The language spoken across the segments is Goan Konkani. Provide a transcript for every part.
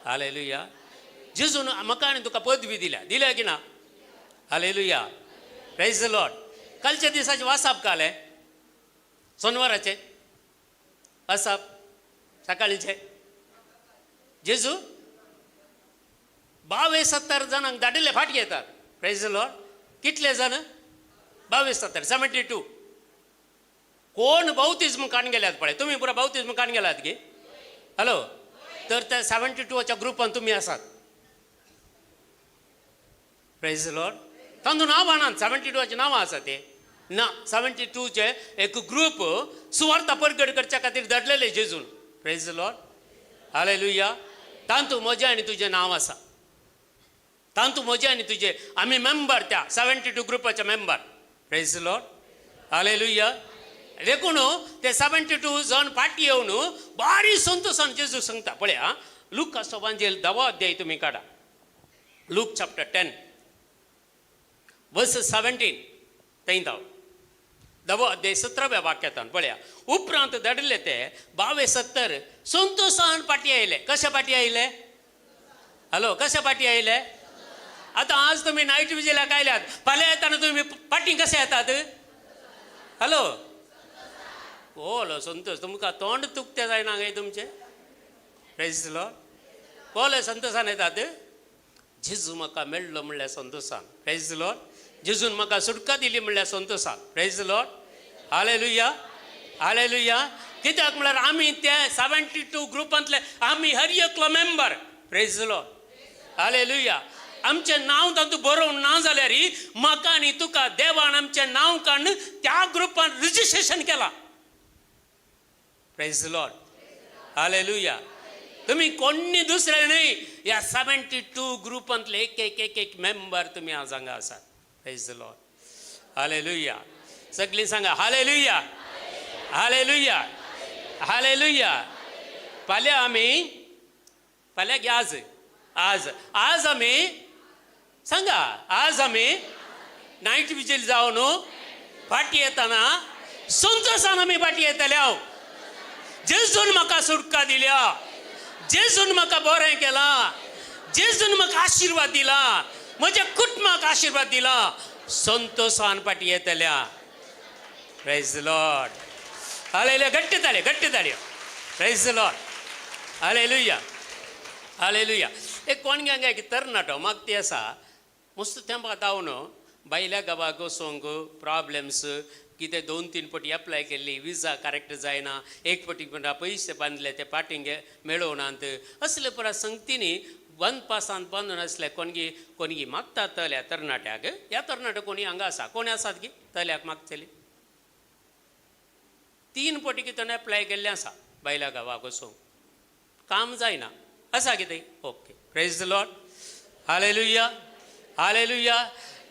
हालेलुया. जेजून म्हाका आनी तुका पदवी दिल्या. दिल्या की ना? हालेलुया. Praise the Lord. कालच्या दिसाचें वासाप कालें, सोनवाराचें वासाप सकाळीचें. जेजू 72 जाणांक धाडिल्ले फाटी येतात. Praise the Lord. कितले जाण? 72, 72. कोण बाउतीज्म काण गेल्यात पळय. तुमी पुरा बाउतीज्म काण गेल्यात की? हॅलो. तर त्या 72च्या ग्रुपान तुमी आसात. Praise the Lord. तांतूं नांवां नात. 72ची नांवां आसा ते ना. 72चे एक ग्रूप सुवार्ता परगट करच्या खातीर धाडलेले जेजून. Praise the Lord. Hallelujah. तांतूं म्हजें आनी तुजें नांव आसा. तांतूं म्हजें आनी तुजें, आमी मेंबर, त्या 72 ग्रुपाचे member. Praise the Lord. Hallelujah. देखून ते 72 जण फाटी येवन बारी संतोशान जेजू सांगता. पळय आं, लुकास वांजेल धावो अध्याय तुमी काडा. Luke chapter 10 verse 17. थंय धांव, धावो अध्याय 17व्या वाक्यातान पळया. उपरांत धाडिल्ले ते 72 संतोशान फाटी आयले. कशे फाटी आयले? हॅलो, कशे फाटी आयले? आतां आज तुमी नायट विजिलाक आयल्यात. फाल्यां येताना तुमी फाटीं कशे येतात? हॅलो, कोलो संतोष. तुमकां तोंड तुकतें जायना काय तुमचें? Praise Lord. कोले संतोशान येतात. जेजू म्हाका मेळ्ळो म्हणल्यार संतोशान. Praise Lord. जेजून म्हाका सुटका दिली म्हणल्यार संतोशान. Praise Lord. Hallelujah. Hallelujah. कित्याक म्हळ्यार आमी ते 72 ग्रुपांतले आमी हर एकलो मेंबर. Praise Lord. Hallelujah. आमचें नांव तातूंत बरोवन ना जाल्यार म्हाका आनी तुका देवान आमचें नांव काडून त्या ग्रुपान रजिस्ट्रेशन केलां. Praise Lord. Hallelujah. तुमी कोण्णी दुसरे न्हय, ह्या 72 ग्रुपांतले एक एक एक एक मेंबर तुमी आज हांगा आसात. Praise Lord. Hallelujah. सगळीं सांगा, हालेलुया, हालेलुया, हालेलुया. फाल्यां आमी, फाल्यां की आज? आज. आज आमी, सांगा, आज आमी नायट विजील जावन फाटी येताना संतोशान आमी फाटी येतले. हांव जेजून म्हाका सुटका दिल्या, जेजून म्हाका बरें केलां, जेजून म्हाका आशिर्वाद दिला, म्हज्या कुटुंबाक आशिर्वाद दिला, संतोशान फाटी येतल्या. Praise Lord. Hallelujah. घट्ट ताळयो, घट्ट ताळयो. Praise Lord. Hallelujah. Hallelujah. एक कोण हांगा एक तरणाटो म्हाका ती आसा मस्त तेंपा धांवन भायल्या गांवाक वचोंक प्रॉब्लम्स कितें. दोन तीन पटी एप्लाय केल्ली, विजा करेक्ट जायना. एक पटी म्हणटा पयशे बांदले, ते पाटींग मेळोवनात. असले पुरा संगतींनी बंदपासांत बांदून आसले कोणगी कोणगी मागता तल्या तरणाट्याक. ह्या तरणाटे कोणी हांगा आसा? कोणी आसात की तल्याक मागतली? तीन पटी कितें एप्लाय केल्लें आसा भायल्या गांवाक वचूंक, काम जायना. आसा कितें? Okay. Praise the Lord. Hallelujah. Hallelujah.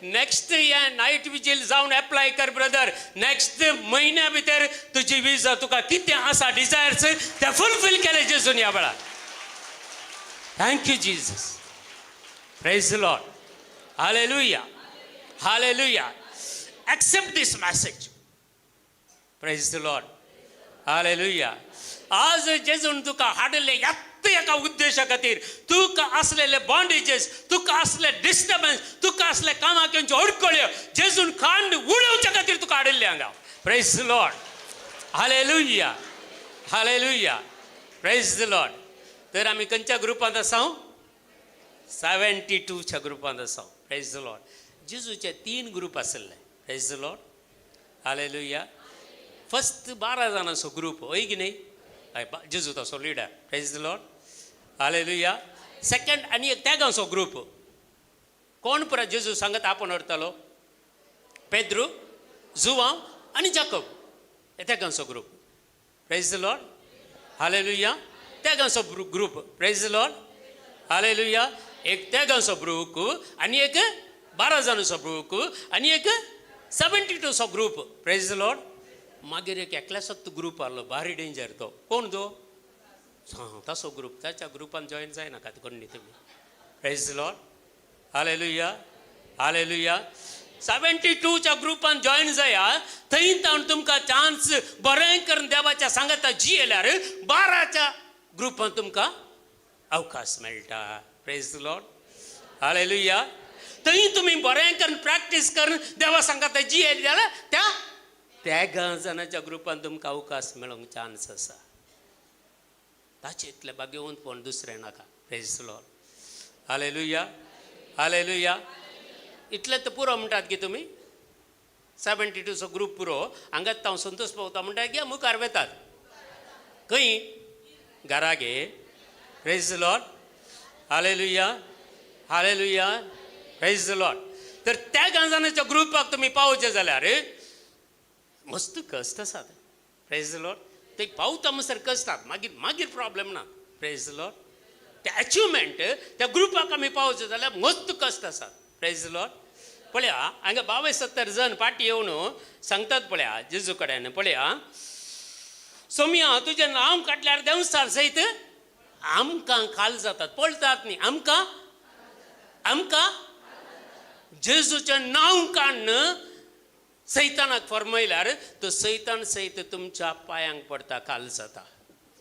Next हे नायट विजील जावन एप्लाय कर ब्रदर. नेक्स्ट म्हयन्या भितर तुजी विजा, तुका कितें आसा डिजायर्स, ते फुलफील केले जेजून ह्या वेळार. Thank you Jesus. Praise the Lord. Hallelujah. Hallelujah. Accept this message. Praise the Lord. Hallelujah. आज जेजून तुका हाडले येत्त एका उद्देशा खातीर. तुका असलेले बॉन्डेजेस, तुका असले डिस्टर्बन्स, तुका असले कामाक अडकळ्यो जेजून कांड उडोवच्या खातीर तुका हाडिल्ले हांगा. Praise the Lord. Hallelujah. Hallelujah. Praise the Lord. तर आमी खंयच्या ग्रुपांत आसा? 72च्या ग्रुपांत आसा. Praise the Lord. जेजूचे तीन ग्रुप आशिल्ले. Praise the Lord. Hallelujah. First 12 जाणांचो ग्रुप, हय की न्ही? हय, जेजू तसो leader. Praise the Lord. Hallelujah. Second आनी एक तेगांचो ग्रुप. कोण पुरा जेजू सांगत आपोवन व्हरतालो? पेद्रू, जुवांव आनी जाकोब हे तेगांचो group. Praise the Lord. Hallelujah. तेगांचो group. Praise the Lord. Hallelujah. एक तेगांचो ग्रुप आनी एक 12 जाणांचो ग्रुप आनी एक 72चो ग्रुप. Praise the Lord. मागीर एक एकल्याचोच ग्रुप आसलो, भारी डेंजर तो. कोण तो? हां, तसो ग्रुप. ताच्या ग्रुपान जॉयन जायनाकात कोणी तुमी. Praise the Lord. Hallelujah. Hallelujah. 72च्या ग्रुपान जॉयन जाया. थंय तावन तुमकां चान्स बरें करून देवाच्या सांगाता जियेल्यार 12च्या ग्रुपान तुमकां अवकाश मेळटा. Praise Lord, hallelujah. थंय तुमी बरें करून प्रॅक्टीस करून देवा सांगता जियेले जाल्यार त्या तेगां जाणाच्या ग्रुपान तुमकां अवकाश मेळोंक चान्स आसा. ताचे इतलें भाग्यवंतपण दुसरें नाका. Praise Lord, hallelujah, hallelujah. इतलें तर पुरो म्हणटात की तुमी 72चो ग्रूप पुरो, हांगाच हांव संतोश पावता म्हणटा की मुखार वेतात खंय घरा गे. Praise Lord, hallelujah, hallelujah, praise Lord. तर त्या गांजानाच्या ग्रुपाक तुमी पावचे जाल्यार मस्त कश्ट आसात. प्रेज लॉर्ड, ते पावता म्हणसर कश्टात, मागीर मागीर प्रॉब्लेम ना. प्रेज लॉर्ड, ते अचिवमेंट त्या ग्रुपाक आमी पावचे जाल्यार मस्त कश्ट आसात. प्रेज लॉर्ड, पळया हांगा 72 जण फाटी येवन सांगतात पळया जेजू कडेन, पळया सोमया तुजें नांव काडल्यार देंवचार सयत आमकां खाल जातात, पळतात न्ही आमकां, आमकां जेजूचें नांव काडून सैतानाक फरमयल्यार तो सैतान सयत तुमच्या पांयांक पडटा, काल जाता.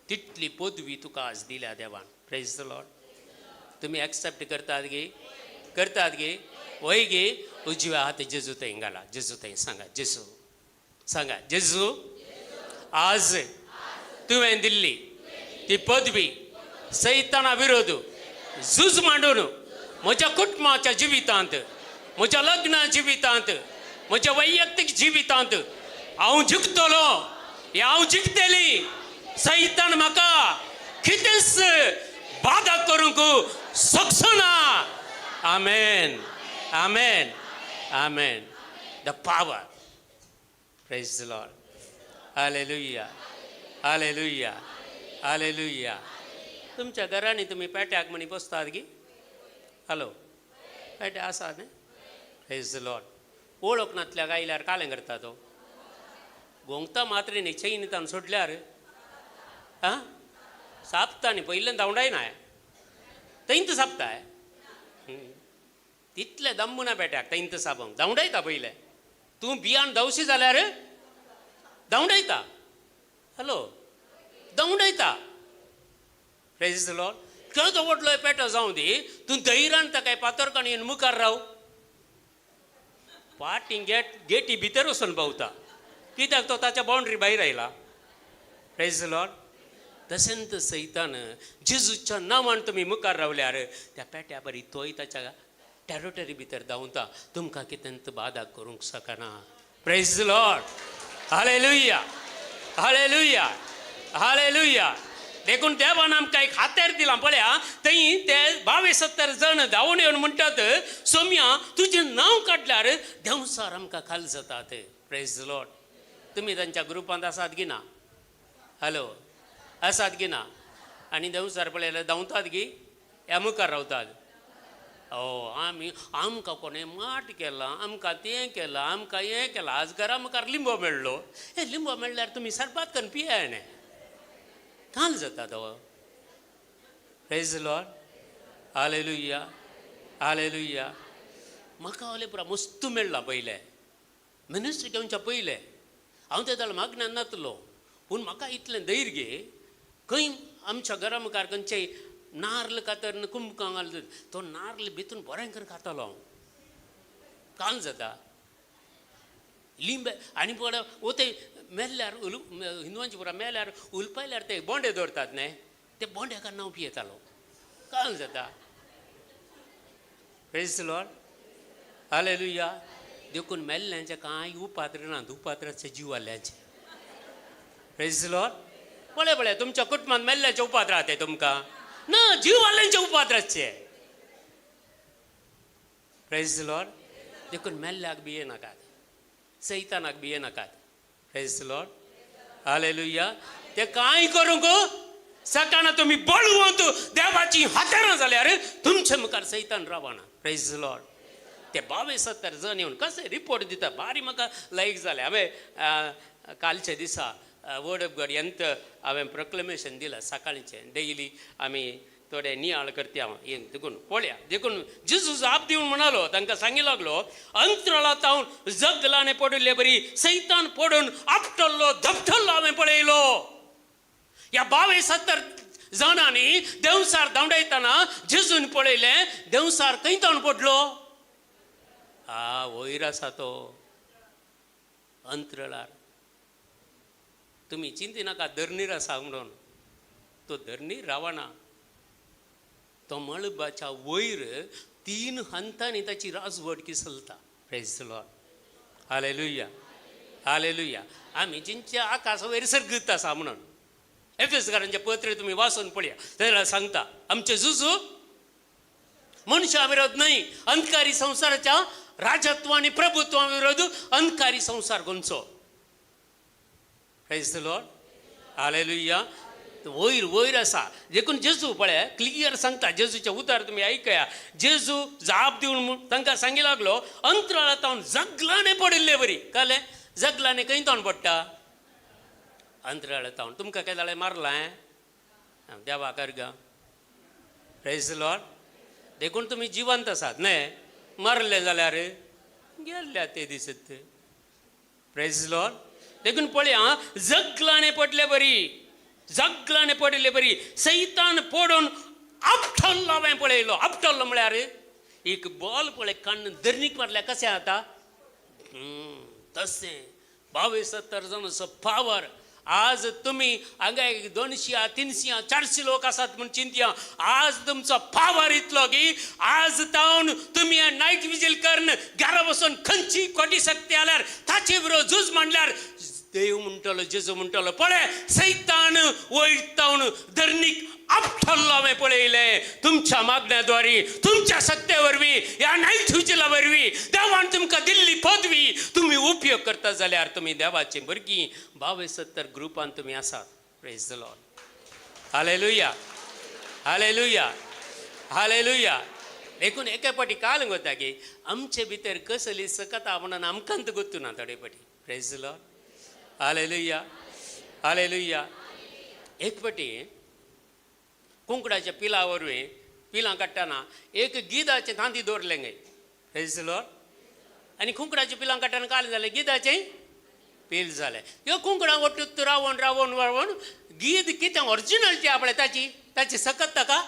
तितली पदवी तुका आज दिल्या देवान. प्रेज the Lord. तुमी एक्सेप्ट करतात गे? करतात गे? वय गे? उजव्या हात जेजू थंय घाला, जेजू थंय सांगा, जेजू सांगा, जेजू आज तुवें दिल्ली ती पदवी सैताना विरोध झूज मांडून म्हज्या कुटुंबाच्या जिवितांत, म्हज्या लग्न जिवितांत, म्हज्या वैयक्तीक जिवितांत हांव जिखतलो, हांव जिखतली. सैतान म्हाका कितेंच बादा करूंक शकचो ना. आमेन, आमेन, आमेन. The power. Praise the Lord. Hallelujah, hallelujah, hallelujah. तुमच्या घरांनी तुमी पेट्याक म्हणी बसतात गी? हॅलो, पेटे आसा न्ही? Praise the Lord. वळख नातल्याक आयल्यार कालें करता तो गोंगता मात्र न्ही, चैन तान सोडल्यार आं सापता न्ही, पयल्यान धांवडायना, थंयच सापताय. तितले दम्म ना पेट्याक, थंयच सापोंक धांवडायता पयलें. तूं बियान धांवशी जाल्यार धांवडायता. हॅलो, धांवडायता. Praise the Lord. केदो व्हडलो पेटो जावं दी, तूं धैर्यान ताका पातोरकान येवन मुखार राव, फाटीं गेट गेटी भितर वचून पावता, कित्याक तो ताच्या बाउंड्री भायर आयला. Praise the Lord. तशेंच सैतान जेजूच्या नांवान तुमी मुखार रावल्यार त्या पेट्या बरी तोय ताच्या टेरिटरी भितर धांवता, तुमकां कितें बादा करूंक शकना. Praise the Lord, hallelujah, hallelujah, hallelujah. देखून देवान आमकां एक हातेर दिलां. पळया थंय ते 72 जण धांवून येवन म्हणटात, सोम्या तुजें नांव काडल्यार देंवचार आमकां खाल जातात. Praise the Lord. तुमी तांच्या ग्रुपांत आसात की ना? हॅलो, आसात की ना? आनी देंवचार पळयल्यार धांवतात की ह्या मुखार रावतात? ओ आमी आमकां कोणें माट केलां, आमकां तें केलां, आमकां हें केलां, आज घरा मुखार लिंबो मेळ्ळो. हे लिंबो मेळ्ळ्यार तुमी सरबात करून पियाय न्ही, काल जाता तो. Praise Lord, hallelujah, hallelujah. म्हाका ओले पुरा मस्तू मेळ्ळा पयलें मिनिस्ट्री घेवच्या पयलें. हांव ते जाल्यार मागण्यान नातलो, पूण म्हाका इतलें धैर्य गे, खंय आमच्या घरा मुखार खंयचेय नार्ल कातर कुमकां घालता, तो नार्ल भितून बरें करून खातालो हांव. काल जाता लिंबे आनी पळय ओ ते मेल्ल्यार उल हिंदवांचे पुरा मेल्यार उलपायल्यार ते बोंडे दवरतात न्ही, ते बोंडे काडून हांव पियेतालो. काल जाता. Praise Lord, hallelujah. देखून मेल्ल्यांचे कांय उपात्र ना, उपात्राचे जीव आल्ल्याचे. Praise Lord. पळय पळय तुमच्या कुटुंबात मेल्ल्याचे उपात्र आहा ते तुमकां ना, जीव आल्ल्यांचे उपात्र आसचे. Praise Lord. देखून मेल्ल्याक भिये नाकात, सैतानाक भिये नाकात. Praise Lord, hallelujah. ते कांय करूंक सकाळना, तुमी बळवंत देवाची हातेरां जाल्यार तुमच्या मुखार सैतान रावना. Praise Lord. ते 72 जण येवन कशें रिपोर्ट दिता, भारी म्हाका लायक जालें. हांवें कालच्या दिसा वर्ड ऑफ गॉड यंत हांवें प्रोक्लेमेशन दिलां सकाळचें. डेली आमी थोडे नियाळ करता हांव हें, देखून पळया. देखून जेजू जाप दिवन म्हणालो, तांकां सांगी लागलो, अंतराळांत हांव जगलाने पडिल्ले बरी सैतान पडून आपटल्लो धपटल्लो हांवें पळयलो. ह्या 72 जाणांनी देंवसार धांवडायतना जेजून पळयलें, देंवसार खंय तावन पडलो? आ, वयर आसा तो अंतरळार. तुमी चिंतिनाका धरणीर आसा म्हणून, तो धरणीर रावना, तो मळबाच्या वयर 3 हंतांनी ताची राजवटकी चलता. Praise the lord, hallelujah, hallelujah. आमी जिंच्या आकाश वयर सर्गत आसा म्हणून एफेसकारांचें पत्र तुमी वाचून पळया, तेन्ना सांगता आमचे जुजू मनशा विरोध न्हय, अंधकारी संवसाराच्या राजत्व आनी प्रभुत्वा विरोध अंधकारी संवसार गोंचो. प्रेज the Lord, hallelujah. वयर वयर आसा देखून जेजू पळय क्लियर सांगता, जेजूचें उतर तुमी आयकया. जेजू जाप दिवन तांकां सांगी लागलो, अंतराळा तावन जगलाने पडिल्ले बरी. कळ्ळें? जगलाने खंय तावन पडटा? अंतराळा तावन. तुमकां केदाळे मारलां देवा करगा. प्रेज the Lord. देखून तुमी जिवंत आसात न्हय, मारले जाल्यार गेल्ल्या ते दिसत. Praise the lord. देखून पळया, जगलाने पडले बरी, जगलाने पडिल्ले बरी सैतान पडून आपटल्लो. हांवें पळयलो, आपटल्लो म्हळ्यार एक बॉल पळय काण्ण धरणीक मारल्यार कशें जाता तशें. 22 जाणांचो पावर. आज तुमी हांगा एक 200, 300, 400 लोक आसात म्हूण चिंतया, आज तुमचो पावर इतलो की आज तावन तुमी नायट विजील करून घरा बसून खंयची कोटी शक्ती आल्यार ताचे विरोध झूज मांडल्यार देव म्हणटलो, जेजू म्हणटलो, पळय सैतान वयर तावन धरणीक आपटल्लो हांवें पळयलें. तुमच्या मागण्या द्वारी, तुमच्या शक्ते वरवीं, ह्या नायट विजिला वरवीं देवान तुमकां दिल्ली पदवी तुमी उपयोग करता जाल्यार तुमी देवाची भुरगीं. 22 ग्रुपान तुमी आसात. Praise the lord, hallelujah, hallelujah, hallelujah. देखून एके फावटी काल वता की आमचे भितर कसली सकता म्हणून आमकां गोत्तू ना थोडे फावटी. Praise the lord, hallelujah, hallelujah. एक फावटी कुंकडाच्या पिला वरवीं पिलां काडटना एक गिदाचें तांती दवरलें गे. Praise the lord. आनी कुंकडाच्या पिलां काडटना काल जालें, गिदाचें पील जालें. ह्यो कुंकडां वट्टूत रावोन रावोन रावोन गीद कितें ओरिजिनल ती आपणें ताची ताची सकत ताका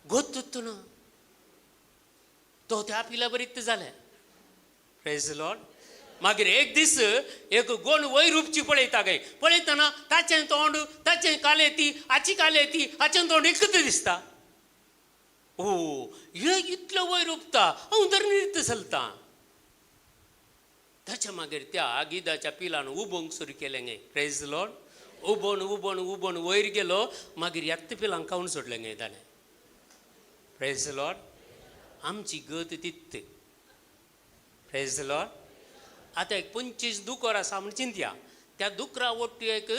गोत्तूत ना, तो त्या पिला बरीत जालें. Praise the lord. मागीर एक दीस एक गोण वयर उपची पळयता गे, पळयतना ताचें तोंड ताचें काले ती हाची काले ती हाचें तोंड एकच दिसता. ओ हे इतलो वयर उपता, हांव धरणीर चलता. ताच्या मागीर त्या गिदाच्या पिलान उबोंक सुरू केलें गे. Praise the lord. उबोन उबोन उबोन वयर गेलो, मागीर ह्याच पिलांक खावन सोडलें गे ताणें. Praise the lord. आमची गत तित. Praise the lord. आतां एक 25 दुकर आसा म्हूण चिंतया, त्या दुकरा वट्टू एक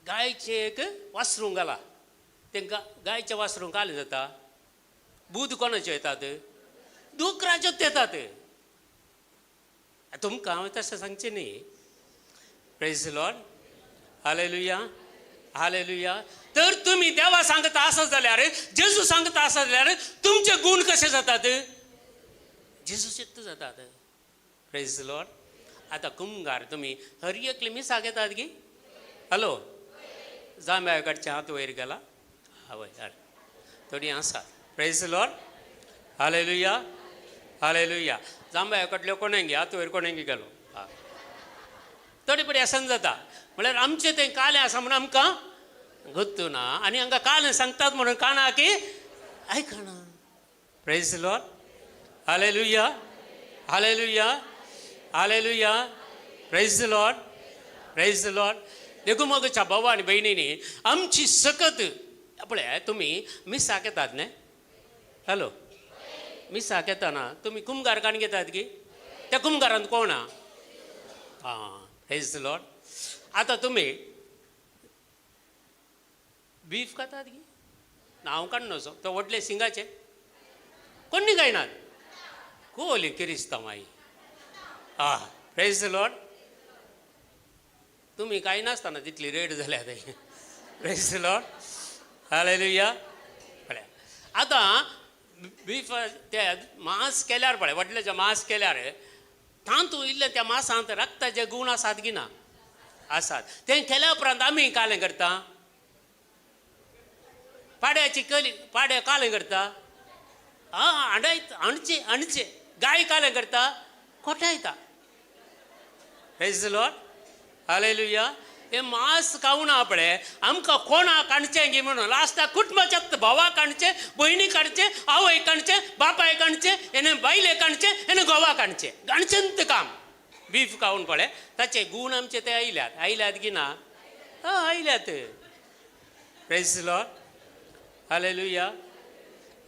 गायचें एक वासरूंक घाला, तें गायचें वासरूंक कालें जाता, बूद कोणाच्यो येतात? दुकराच्योच येतात. तुमकां हांवें तशें सांगचें न्ही. Praise the lord, hallelujah, hallelujah. तर तुमी देवा सांगता आसत जाल्यार, जेजू सांगता आसत जाल्यार तुमचे गूण कशे जातात? जेजू चित्त जातात. Praise the lord. आतां कुमगार तुमी हर एकले मिसाक येतात की? हॅलो, जांब्या कडचे हात वयर गेला? हय, हय, थोडीं आसात. Praise the lord, hallelujah, hallelujah. जांब्या कडल्यो कोणेंगी हात वयर कोणेंगी गेलो? हा, थोडे पडी आसन जाता म्हळ्यार आमचें तें कालें आसा म्हणून आमकां गोत्तू ना, आनी हांकां कालें सांगतात म्हणून काना की आयकना. Praise the lord, hallelujah, hallelujah, hallelujah. Praise the lord, praise the lord. देखून मोगाच्या भावा आनी भयणींनी आमची सकत पळय, तुमी मिसाक येतात न्ही? हॅलो, मिसाक येताना तुमी कुमगार काण घेतात की? त्या कुमगारांत कोण आहा? आं, praise the lord. आतां तुमी बीफ खातात की? ना, हांव काडनसो तो व्हडले सिंगाचे कोणी खायनात, कोली किरिस्तांव आई. आं, praise the lord. तुमी कांय नासतना तितली रेड जाल्या ते. Praise the lord, hallelujah. पळय आतां बीफ ते मांस केल्यार पळय, व्हडलेचें मांस केल्यार तातूंत इल्लें त्या मांसांत रक्ताचे गूण आसात की ना? आसात. तें केल्या उपरांत आमी कालें करता, पाड्याची कली पाड्या कालें करता, आं हांडायता, आणचे आणचे. गाय कालें करता, कोटायता. Praise the Lord, hallelujah. हे मांस खावना पळय आमकां कोणाक काणचें गी म्हणून लास्टाक कुटुंबाच्यात भावाक काणचें, भयणी काडचें, आवय काणचें, बापाय काणचें, हेणे बायले काणचें, हेणे घोवा काणचें, गाणचेंत काम. बीफ खावन पळय ताचे गूण आमचे ते आयल्यात, आयल्यात की ना? हय आयल्यात. Praise the Lord, hallelujah,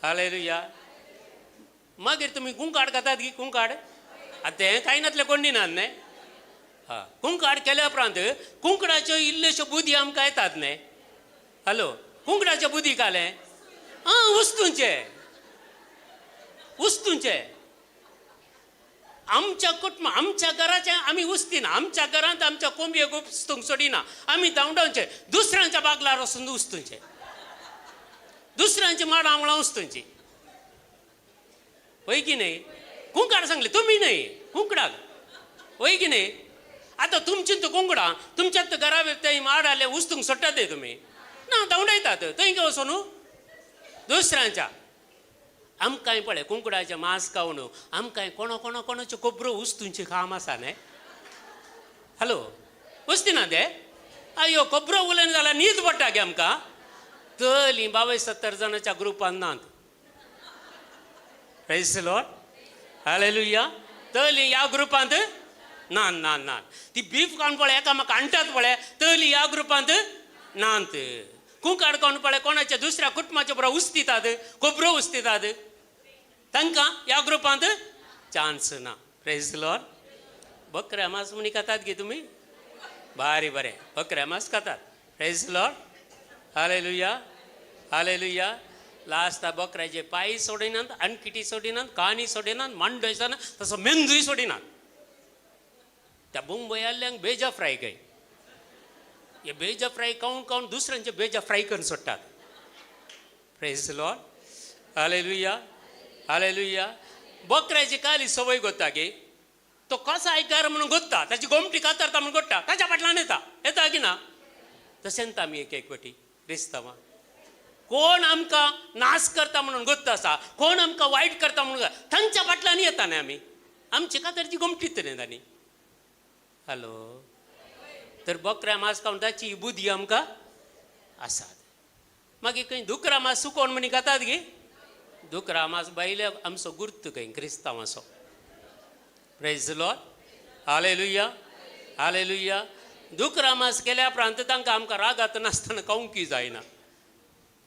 hallelujah. मागीर तुमी कुंकाड खातात की? कुंकाड आतां तें कांय नातलें कोण दिनात न्हय. हा, कुंकाड केल्या उपरांत कुंकडाच्यो इल्ल्योश्यो बुदी आमकां येतात न्हय. हॅलो, कुंकडाच्यो बुदी कालें आं वस्तूंचे वस्तूंचे. आमच्या कुटुंब आमच्या घराचें आमी उस्तिना, आमच्या घरांत आमच्या कोंबयेक उस्तूंक सोडिना, आमी धांवडावचे, दुसऱ्यांच्या बागलार वचून उस्तुंचे, दुसऱ्यांची माडां आमळां उस्तुंची. वय की न्हय? कुंकाड सांगले तुमी न्हय, कुंकडाक. वय की न्हय? आतां तुमची तर कुंकडां तुमच्यात घरा थंय माड आले उस्तूंक सोडटात ते तुमी ना, धांवडायतात थंय घेवन वचून दुसऱ्यांच्या. आमकांय पळय कुंकडाचें मांस खावन आमकांय कोणा कोणा कोणाच्यो खबरो उस्तुंची काम आसा न्हय. हॅलो, उस्तिना ते? आयो खबरो उलयना जाल्यार न्हीद पडटा गे आमकां. तली 72 जाणाच्या ग्रुपान नात. Praise the Lord, hallelujah. तली ह्या ग्रुपांत ना ना ना. ती बीफ खावन पळय एकामेका आणटात पळय, तली ह्या ग्रुपांत नात. कुंकाड खावन पळय कोणाच्या दुसऱ्या कुटुंबाच्या बरोबर उस्तितात, खबरो उस्तितात, तांकां ह्या ग्रुपांत चान्स ना. Praise the Lord. बकऱ्या मांस म्हणी खातात गे तुमी? बारी बरें, बकऱ्या मांस खातात. Praise the Lord, hallelujah, hallelujah. लास्टा बकऱ्याचे पांय सोडिनात, आणकिटी सोडिनात, कानी सोडिनात, मांडोय सोडिनात, तसो मेंदूय सोडिनात. त्या मुंबय आल्ल्यांक बेजा फ्राय काय, हे बेजा फ्राय खावन खावन दुसऱ्यांचे बेजा फ्राय करून सोडटात. Praise the Lord, hallelujah, hallelujah. बकऱ्याची काली संवय गोता की तो कसो आयकार म्हणून गोत्ता, ताची गोमटी कातरता म्हणून गोडटा, ताच्या फाटल्यान येता, येता की ना? तशेंच आमी एक एक पटी क्रिस्तांवां कोण आमकां नाश करता म्हणून गोत्ता आसा, कोण आमकां वायट करता म्हणून तांच्या फाटल्यान येता न्हय आमी, आमची कातरची गोमटीत न्हय तांणी. हॅलो, तर बकऱ्या मांस खावन ताची बुद्धी आमकां आसात. मागीर खंय दुकरा मांस सुकोवन म्हणी खातात गी? दुकरा मांस बायले आमचो गुर्त खंय क्रिस्तांवाचो. Praise the Lord, hallelujah, hallelujah. दुकरा मांस केल्या उपरांत तांकां आमकां रागात नासतना खावंकी जायना.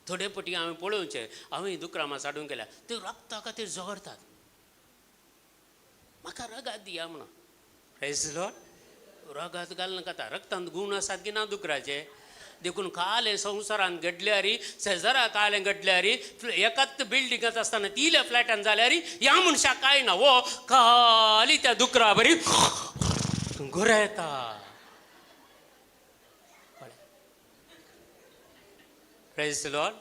थोडे पटी हांवें पळोवचें, हांवें दुकरा मांस हाडून केल्या, ते रगता खातीर झगडतात, म्हाका रगात दिया म्हणून. प्रेज the Lord. रगात घालून खाता, रगतांत गूण आसात की ना दुकराचे? देखून कालें संवसारांत घडल्यार, शेजरा कालें घडल्यार, एकाच बिल्डिंगांत आसतना तिल्या फ्लॅटान जाल्यार ह्या मनशाक कांय ना, हो खाली त्या दुकरा बरी घुरयता. Praise the Lord.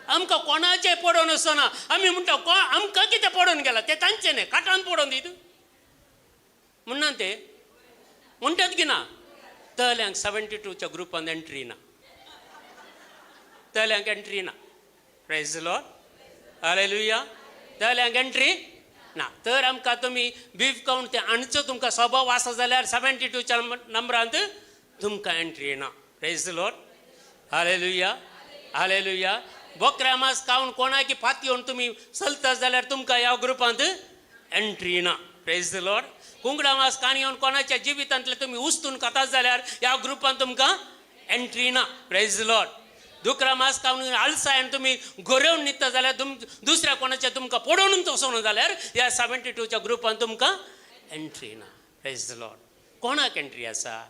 आमकां कोणाचें पडोवन आसना, आमी म्हणटा कोण आमकां कितें पडोवन गेला तें तांचें न्हय, काटान पडोवन दीत म्हणना ते म्हणटात की ना. तल्यांक 72च्या ग्रुपान एंट्री ना, तल्यांक एंट्री ना. Praise the Lord, hallelujah. तल्यांक entry ना. तर आमकां तुमी बीफ खावन ते आणचो तुमकां स्वभाव आसा जाल्यार 72च्या नंबरांत तुमकां एंट्री ना. Praise the Lord, hallelujah, hallelujah. बकऱ्या मांस खावन कोणाकी फात येवन तुमी चलता जाल्यार तुमकां ह्या ग्रुपांत एंट्री ना. Praise the Lord. कुंकडां मांस खावन येवन कोणाच्या जिवितांतलें तुमी उस्तून खाता जाल्यार ह्या ग्रुपांत तुमकां एंट्री ना. Praise the Lord. दुकरा मांस खावन आळसायन तुमी गोरेवन न्हिदता जाल्यार दुसऱ्या कोणाच्या तुमकां पडोवन वचोन जाल्यार ह्या 72च्या ग्रुपांत तुमकां एंट्री ना. Praise the Lord. कोणाक एंट्री आसा?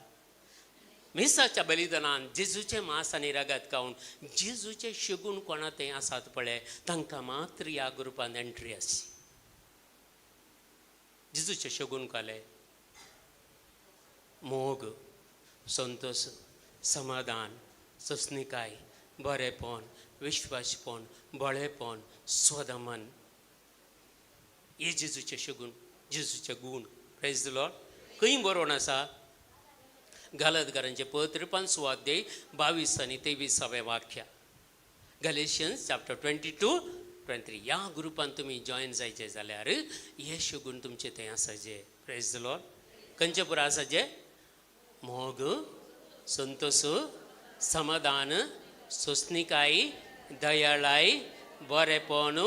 मिसाच्या बलिदानान जेजूचें मांस आनी रगत खावन जेजूचे शगून कोणा थंय आसात पळय, तांकां मात्र ह्या ग्रुपांत एंट्री आसची. जेजूचे शगून काले मोग, संतोश, समाधान, सोंसणीकाय, बरेपण, विश्वासपण, बळेपण, स्वदमन, हे जेजूचे शगून, जेजूचे गूण. Praise the Lord. खंय बरोवन आसा? गालतकारांचें पत्र 5 अध्याय 22 आनी 23 वाक्य. Galatians chapter 22-23. ह्या ग्रुपान तुमी जॉयन जायचे जाल्यार हे शगून तुमचे थंय आसाचे. Praise the Lord. खंयचे पुरो आसाचे? मोग, संतोष, समाधान, सोंसणीकाय, दयाळाय, बरेपण,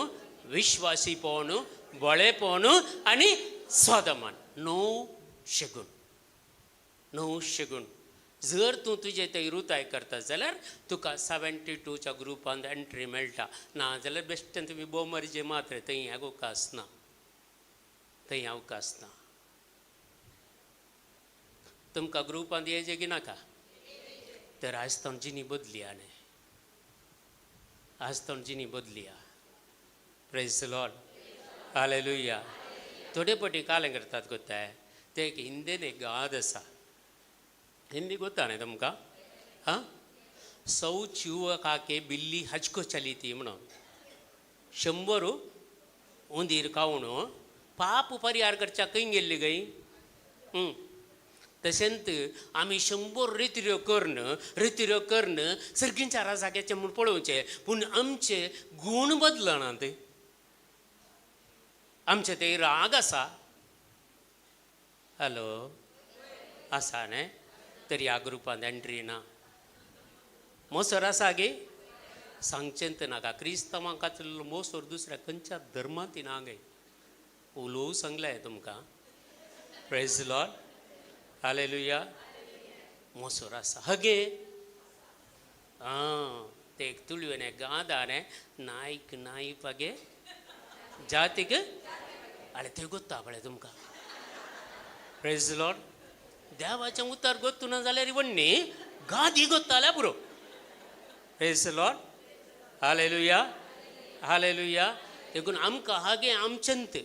विश्वासीपण, बळेपण आनी स्वादमान. 9 शगून, 9 शगून. जर तूं तुजें थंय रुताय करता जाल्यार तुका 72च्या ग्रुपांत एंट्री मेळटा. ना जाल्यार बेश्टेन तुमी बोमर्जे मात्र, थंय अवकाश ना, थंय अवकाश ना. तुमकां ग्रुपांत येयचें की नाका? तर आयज ताण जिणी बदलिया न्ही, आज ताण जिणी बदलिया. Praise the Lord. Hallelujah. थोडे पटी कालें करतात गोताय ते एक हिंदीन एक गाद आसा. हिंदी गोता न्ही तुमकां? हां, 100 चिव खाके बिल्ली हजको चली ती म्हणून. 100 उंदीर खावन पाप परिहार करच्या खंय गेल्ली गय? तशेंच आमी 100 रितिऱ्यो करून, रितिऱ्यो करून सर्गींच्या राजाग्याचें म्हूण पळोवचें, पूण आमचे गूण बदलनात. आमचे ते राग आसा. हॅलो, आसा न्ही? तर ह्या ग्रुपांत एंट्री ना. मोसर आसा गे? सांगचें तर नाका. क्रिस्तांवांक आसलेलो मोसर दुसऱ्या खंयच्या धर्मांत ना गे. उलोवं सांगलें तुमकां. Praise the Lord. Hallelujah. मोसोर आसा हगे. आं, ते एक तुळवेन एक गादा न्ही, नायक नाय पगे जातीक आले ते गोत्ता पळय तुमकां. Praise the Lord. देवाचें उतर गोत्तू ना जाल्यार वण्णी गादी गोत्ताल्या पुरो. Praise the Lord. Hallelujah. Hallelujah. देखून आमकां हागे आमचेंत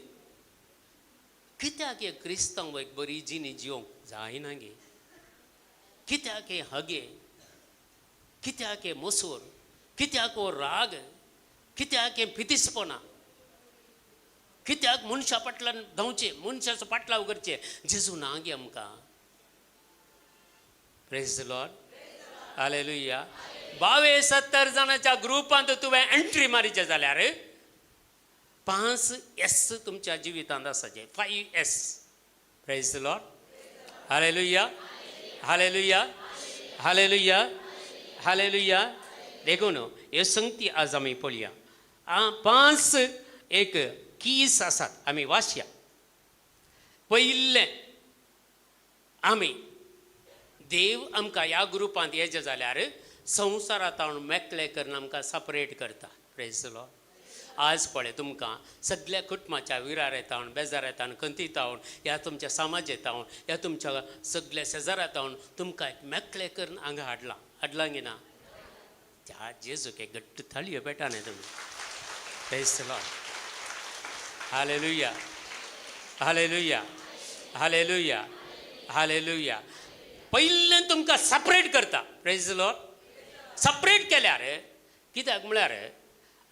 कित्याक हे क्रिस्तांव एक बरी जिणी जिवंक जायना गे? कित्याक हे हगे? कित्याक हे मोसोर? कित्याक हो राग? कित्याक हे फितिसपणां? कित्याक मनशा फाटल्यान धांवचें, मनशाचो फाटलाव करचें? जेजू ना गे आमकां. Praise the Lord. Hallelujah. 72 जाणाच्या ग्रुपांत तुवें एंट्री मारीचें जाल्यार 5 एस तुमच्या जिवितांत आसाचे. 5 S. Praise the Lord. Hallelujah. Hallelujah. Hallelujah. Hallelujah. देखून ह्यो संगती आज आमी पळया. 5 एक कीज आसात, आमी वाचया. पयलें, आमी देव आमकां ह्या ग्रुपांत येयचें जाल्यार संवसारांत मेकळे करून आमकां सपरेट करता. Praise the Lord. आज पळय तुमकां सगळ्या कुटुंबाच्या विरार येतावन, बेजार येतावन, खंतीतावन, ह्या तुमच्या समाज येतावन, ह्या तुमच्या सगळ्या शेजारातावन तुमकां एक मेकळे करून हांगा हाडलां. हाडलां गी ना? त्या जेजूक एक घट्ट थाळयो पेटा न्ही तुमी. Praise the Lord. Hallelujah. Hallelujah. Hallelujah. Hallelujah. पयलें तुमकां सपरेट करता. Praise the Lord. Separate केल्यार कित्याक म्हळ्यार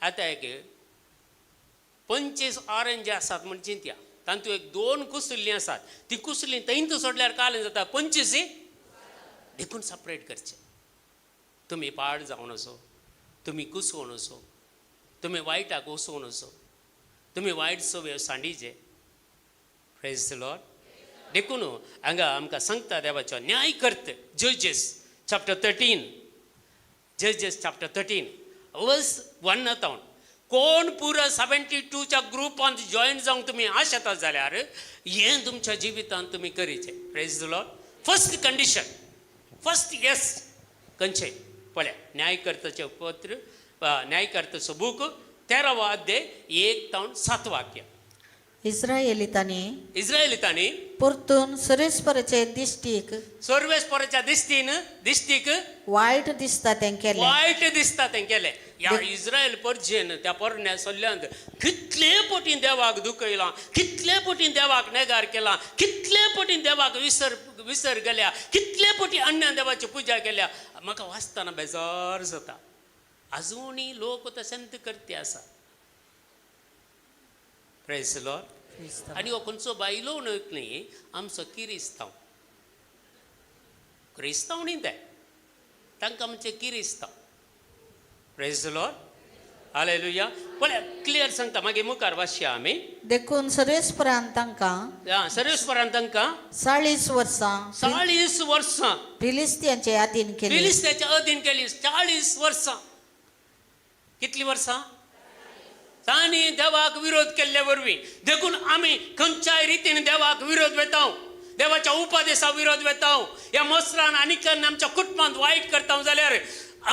आतां एक 25 ऑरेंज आसात म्हण चिंतया, तातूंत एक 2 कुसुल्लीं आसात, ती कुसुल्लीं थंयच सोडल्यार कालें जाता 25. देखून सपरेट करचें. तुमी पाड जावन वचो, तुमी कुसोवन वचो, तुमी वायटाक वचोवन वचो, तुमी वायट सवय सांडीचे. Praise the Lord. देखून हांगा आमकां सांगता देवाचो न्याय करत. Judges chapter 13, Judges chapter 13 verse 1 तावन कोण पुरा 72च्या ग्रुपांत जॉयन जावंक तुमी आशेता जाल्यार हें तुमच्या जिवितांत तुमी करीचें. Praise the Lord. First condition, first yes खंयचें पळया, न्यायकर्ताचें पत्र, न्यायकर्ताचो बूक 13वो अध्याय 1 तावन 7 वाक्य. इस्रायेलितांनी इस्रायलितांनी परतून सर्वेस्पराचे दिश्टीक सर्वेस्पराच्या दिश्टीन दिश्टीक वायट दिसता तें केलें. वायट दिसता तें केलें. ह्या इस्रायल परजेन त्या पोरण्या सल्ल्यांत कितले पटी देवाक दुखयलां, कितले पटी देवाक नेगार केला, कितले पटी देवाक विसर विसर गेल्या, कितले पटी अन्य देवाची पुजा केल्या. म्हाका वाचतना बेजार जाता. अजुनूय लोक तशेंच करते आसा. Praise the Lord. आनी हो खंयचो बायलो न्हय, आमचो किरिस्तांव, क्रिस्तांव न्ही ते, तांकां आमचे किरिस्तांव. Praise the Lord. हालेलुया. पळय, क्लियर सांगता, मागीर मुखार वाचया आमी. देखून सर्वेस्परान तांकां आं, सर्वेस्परान तांकां 40 वर्सां 40 वर्सां फिलिस्तियांचे अधीन केली. फिलिस्त्याच्या अधीन केली 40 वर्सां. कितली वर्सां? तांणी देवाक विरोध केल्ले वरवीं. देखून आमी खंयच्याय रितीन देवाक विरोध वेता, देवाच्या उपदेसा विरोध वेता, ह्या मसरान आनी आमच्या कुटुंबांत वायट करता जाल्यार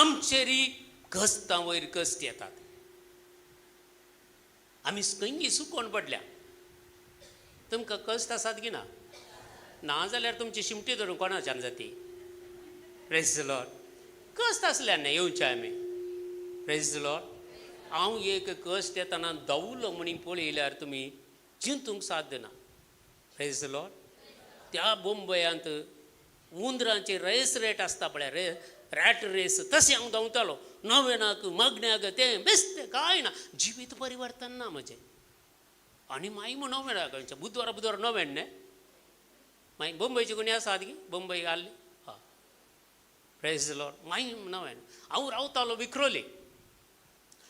आमचेरी कस्तां वयर कस्ट येतात. आमी खंय सुकोवन पडल्या. तुमकां कश्ट आसात की ना? ना जाल्यार तुमची शिमटी धरून कोणाच्यान जाती? Praise the Lord. कश्ट आसल्यार न्ही येवचे आमी. Praise the Lord. हांव एक कश्ट येतना दवलो म्हणी पळयल्यार तुमी चिंतूंक साध्य ना. Praise the Lord. त्या बोंबयांत उंदरांची रेस रेट आसता पळय, रे रॅट रेस, तशें हांव धांवतालो नव्यानाक मागण्याक. तें बेस्तें कांय ना, जिवीत परिवर्तन ना म्हजें. आनी मागीर म्हण नव्यानाक बुधवारा बुधवारा नव्यान न्ही. मागीर बंबयची कोणी आसात की बंबई घाल्ली? हय. Praise the Lord. मागीर नव्यान हांव रावतालो विक्रोली.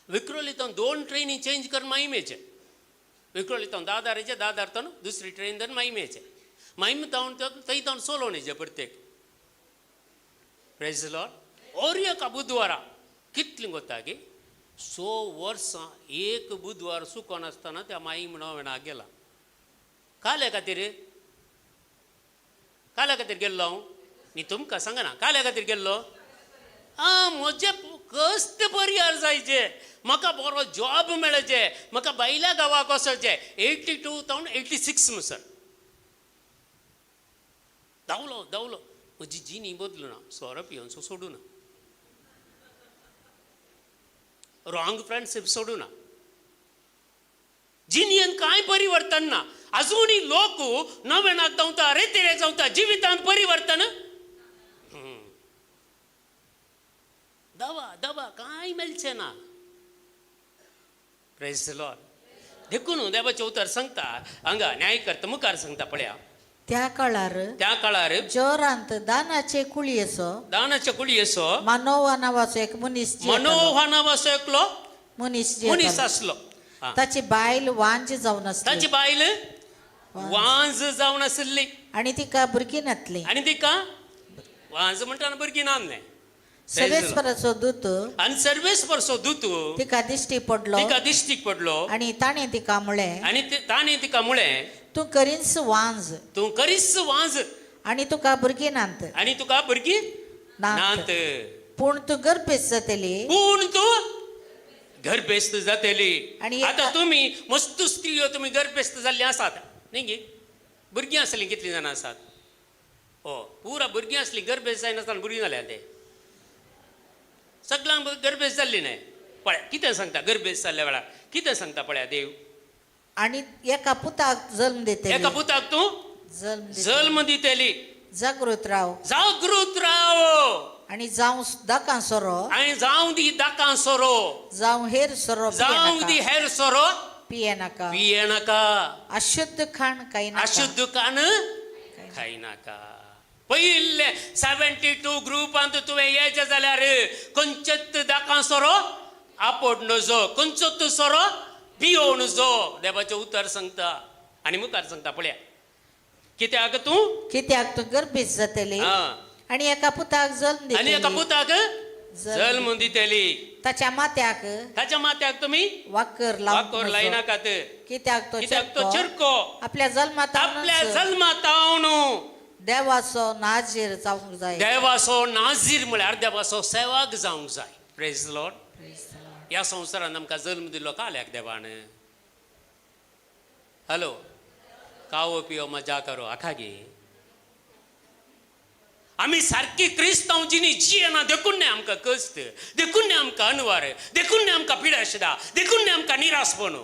विक्रोली तो 2 ट्रेनी चेंज करून माहिमेचे. विक्रोली तो दादर, दादर तो दुसरी ट्रेन धरून माहिमेचे. माहिम तावन थंय तावन सोलोवणेचे प्रत्येक. Praise the Lord. और एका बुधवारा कितली गोता की 6 वर्सां एक बुधवार सुकोन आसतना त्या माई म्हणून गेला. काल्या खातीर, काल्या खातीर गेल्लो हांव न्ही, तुमकां सांगना काल्या खातीर गेल्लो. आं, म्हजे कश्ट परिहार जायचे, म्हाका बरो जॉब मेळचे, म्हाका बायल्या गांवाक वचचें. 82 तावन 86 म्हणसर धांवलो धांवलो. म्हजी जिणी बदलू ना, सोरो पिवन सो सोडू ना, रॉंग फ्रेंडशीप सोडू ना, जिणयेन कांय परिवर्तन ना. अजूनय लोक नव्यानाक धांवता, रेतिरे धांवता, जिवितांत परिवर्तन. दवा दवा कांय मेळचें ना. Praise the Lord. देखून देवाचें उतर सांगता हांगा, न्यायकर्ता मुखार सांगता पळया. त्या काळार त्या काळार जोरांत दानाचे कुळयेचो दानाच्या कुळयेचो मनोवा नांवाचो एक मनीस जियेतालो. मनोहा नांवाचो एकलो मनीस मनीस जियेतालो. आसलो. आं. ताची बायल वांज जावन आसली. ताची बायल वांज जावन आशिल्ली. आनी तिका भुरगीं नातली. आनी तिका वांज म्हणटा भुरगीं नासलें. सर्वेस्पराचो दूत आनी सर्वेस्परचो दूत तिका दिश्टी पडलो. तिका दिश्टीक पडलो. आनी ताणें तिका म्हळें, आनी ताणें तिका म्हळें, तूं करीच वांज तूं करीस वांज आनी तुका भुरगीं नात. आनी तुका भुरगीं नात. नात. पूण तूं गर्भेस्त जातली. पूण तूं गर्भेस्त जातली. आनी आतां तुमी मस्त स्त्रियो, तुमी गर्भेस्त जाल्ली आसात न्ही गी? भुरगीं आसलीं कितलीं जाणां आसात? हो, पुरा भुरगीं आसलीं, गर्भेस्त जायनासतना भुरगीं जाल्या ते सगळ्यांक गर्भेस्त जाल्ली न्हय. पळय कितें सांगता, गर्भेस्त जाल्ल्या वेळार कितें सांगता पळया देव. आनी एका पुताक जल्म दितली. एका पुताक तूं जल्म दितली. जल्म दितली. जागृत राव. जागृत राव. आनी जावं दाकां सोरो आनी जावं दी दाकां सोरो जावं हेर सोरो जावं दी हेर सोरो पियेनाका. पियेनाका. अशुद्ध खाण खायनाका. अशुद्ध कान खायनाका. पयिल्ले 72 ग्रुपांत तुवें येयचें जाल्यार खंयचेच दाकां सोरो आपोड नजो, खंयचोच सोरो पियोवं नजो, देवाचें उतर सांगता. आनी मुखार सांगता पळया, कित्याक तूं कित्याक तूं गर्भेस्त जातली आं. आनी एका पुताक जल्म आनी एका दितली. पुताक जल्म दितली. ताच्या माथ्याक ताच्या माथ्याक तुमी वाकर वाकोर लावंक नजो. लायनाकात. कित्याक तो कित्याक तो चेरको चिरको आपल्या जल्मात आपल्या जल्मातावन देवाचो नाजीर जावंक जाय. देवाचो नाजीर म्हळ्यार देवाचो सेवाक जावंक जाय. Praise Lord. ह्या संवसारान आमकां जल्म दिलो काल्याक देवान? हॅलो, खाओ पियो मजा करो आखागी. आमी सारकी क्रिस्तांव जिणी जियेना, देखून न्ही आमकां कश्ट, देखून न्ही आमकां अनवार, देखून न्ही आमकां पिडाशिदा, देखून न्ही आमकां निराशपण.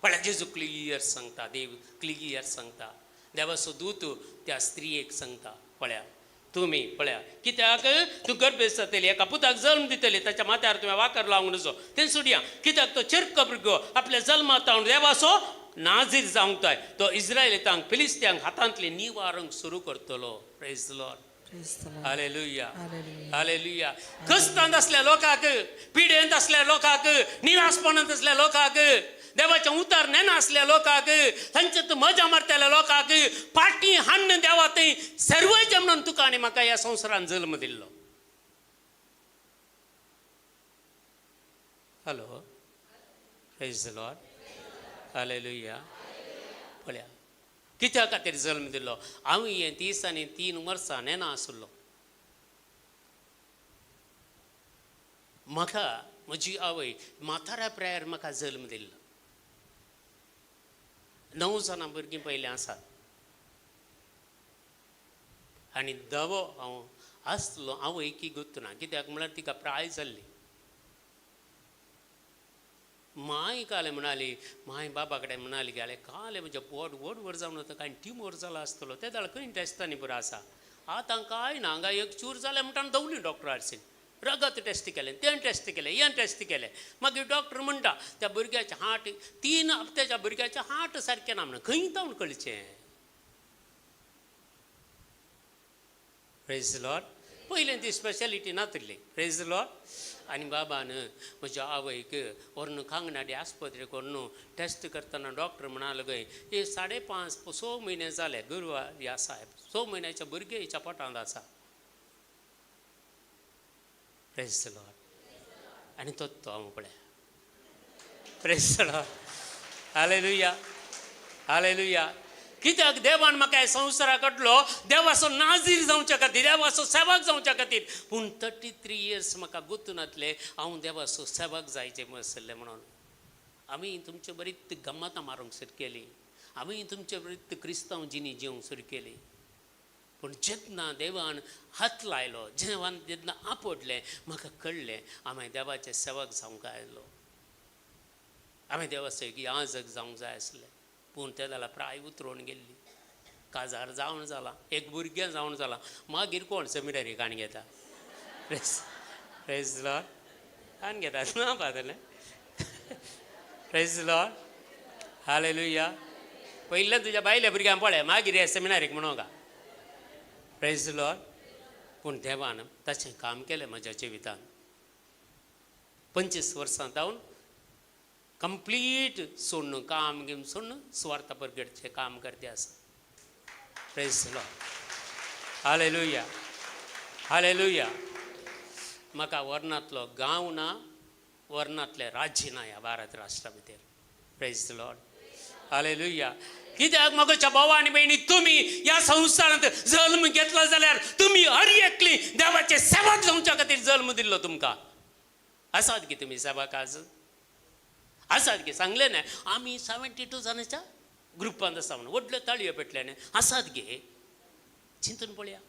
पळय, जेजू क्लियर सांगता, देव क्लियर सांगता, देवाचो दूत त्या स्त्रियेक सांगता पळया, तुमी पळया, कित्याक तूं गर्भेस्त जातली, एका पुताक जल्म दितली, ताच्या माथ्यार तुवें वाकर लावंक नजो. तें सोडया, कित्याक तो चिरको भुरगो आपल्या जल्मातावन देवाचो नाजीर जावंक जाय. तो इस्रायलितांक फिलिस्त्यांक हातांतले निवारूंक सुरू करतलो. Praise Lord. Praise the Lord. Hallelujah. Hallelujah. Hallelujah. क्रिस्तांत असल्या लोकांक, पिडेंत असल्या लोकांक, निराशपणांत असल्या लोकांक, देवाचें उतर नेना असल्या लोकांक, तांच्यात मजा मारतल्या लोकांक पाटी हाण्ण देवा थंय सर्वज म्हणून तुका आनी म्हाका ह्या संवसारान जल्म दिल्लो. Hello, praise the Lord. Hallelujah. पळया कित्या खातीर जल्म दिल्लो. हांव हें 30 आनी 3 वर्सां नेना आसलो. म्हाका म्हजी आवय म्हाताऱ्या प्रायर म्हाका जल्म दिल्लो. 9 जाणां भुरगीं पयलीं आसात आनी दवो हांव आसलो आवयकी गुत्त ना, कित्याक म्हळ्यार तिका प्राय जाल्ली. माय काले म्हणाली, माय बाबा कडेन म्हणाली गेले काले म्हजें पोट व्हड व्हड जावन वता, कांय ट्युमर जाला आसतलो. ते जाल्यार खंय टेस्टांनी पुरो आसा. आतां कांय ना, हांगा एक चूर जालें म्हणटा दवली डॉक्टराचेर, रगत टेस्ट केलें, तें टेस्ट केलें, हें टेस्ट केलें. मागीर डॉक्टर म्हणटा त्या भुरग्याचें हार्ट 3 हप्त्याच्या भुरग्याचें हार्ट सारकें ना म्हणून. खंय जावन कळचें? Praise the Lord. पयलें ती स्पेशलिटी नातिल्ली. Praise the Lord. आनी बाबान म्हज्या आवयक व्हरून कांगणाडी आस्पत्रेक व्हरून टेस्ट करतना डॉक्टर म्हणालो गय हे 5.5 6 म्हयने जाले गुरवार ह्या साहेब, 6 म्हयन्याच्या भुरगे हिच्या पोटांत आसा. Praise the Lord. आनी तो तो हांव पळय. Praise the Lord. Hallelujah. Hallelujah. कित्याक देवान म्हाका ह्या संवसारा काडलो देवाचो नाजीर जावच्या खातीर, देवाचो सेवक जावच्या खातीर. पूण 33 इयर्स म्हाका गुंतूनातले हांव देवाचो सेवक जायचें आसलें म्हणून. आमी तुमचे बरीच गम्मतां मारूंक सुरू केली, आमी तुमचे बरीच क्रिस्तांव जिणी जेवंक सुरू केली. पूण जेन्ना देवान हात लायलो, देवान जेन्ना आपडलें, म्हाका कळ्ळें आमी देवाचे सेवक जावंक आयलो, आमी देवाचो एक याजक जावंक जाय आसलें. पूण ते जाल्यार प्राय उतरोवन गेल्ली, काजार जावन जालां, एक भुरगें जावन जालां, मागीर कोण सेमिनरी काण घेता? प्रेज प्रेज लॉर्ड. काण घेता ना फादर? Praise Lord. Hallelujah. पयलें तुज्या बायल्या भुरग्यांक पळय, मागीर हे सेमिनारीक म्हणूं का. Praise Lord. पूण देवान ताचें काम केलें म्हज्या जिवितान. 25 वर्सां जावन कंप्लीट सोडून काम घेवन सोडून सुवार्था परगटचें काम करते आसा. Praise Lord. Hallelujah. Hallelujah. म्हाका वर्णांतलो गांव ना, वर्णांतलें राज्य ना ह्या भारत राष्ट्रा भितर. Praise Lord. Hallelujah. कित्याक म्हज्या भाव आनी भयणी, तुमी ह्या संवसारांत जल्म घेतलो जाल्यार तुमी हर एकली देवाचे सेवक जावच्या खातीर जल्म दिल्लो तुमकां. आसात की तुमी सेवक आज? आसात की? सांगलें न्हय आमी 72 जाणांच्या ग्रुपांत आसा म्हणून, व्हडल्यो ताळयो पेटले न्हय. आसात गे? चिंतून पळया.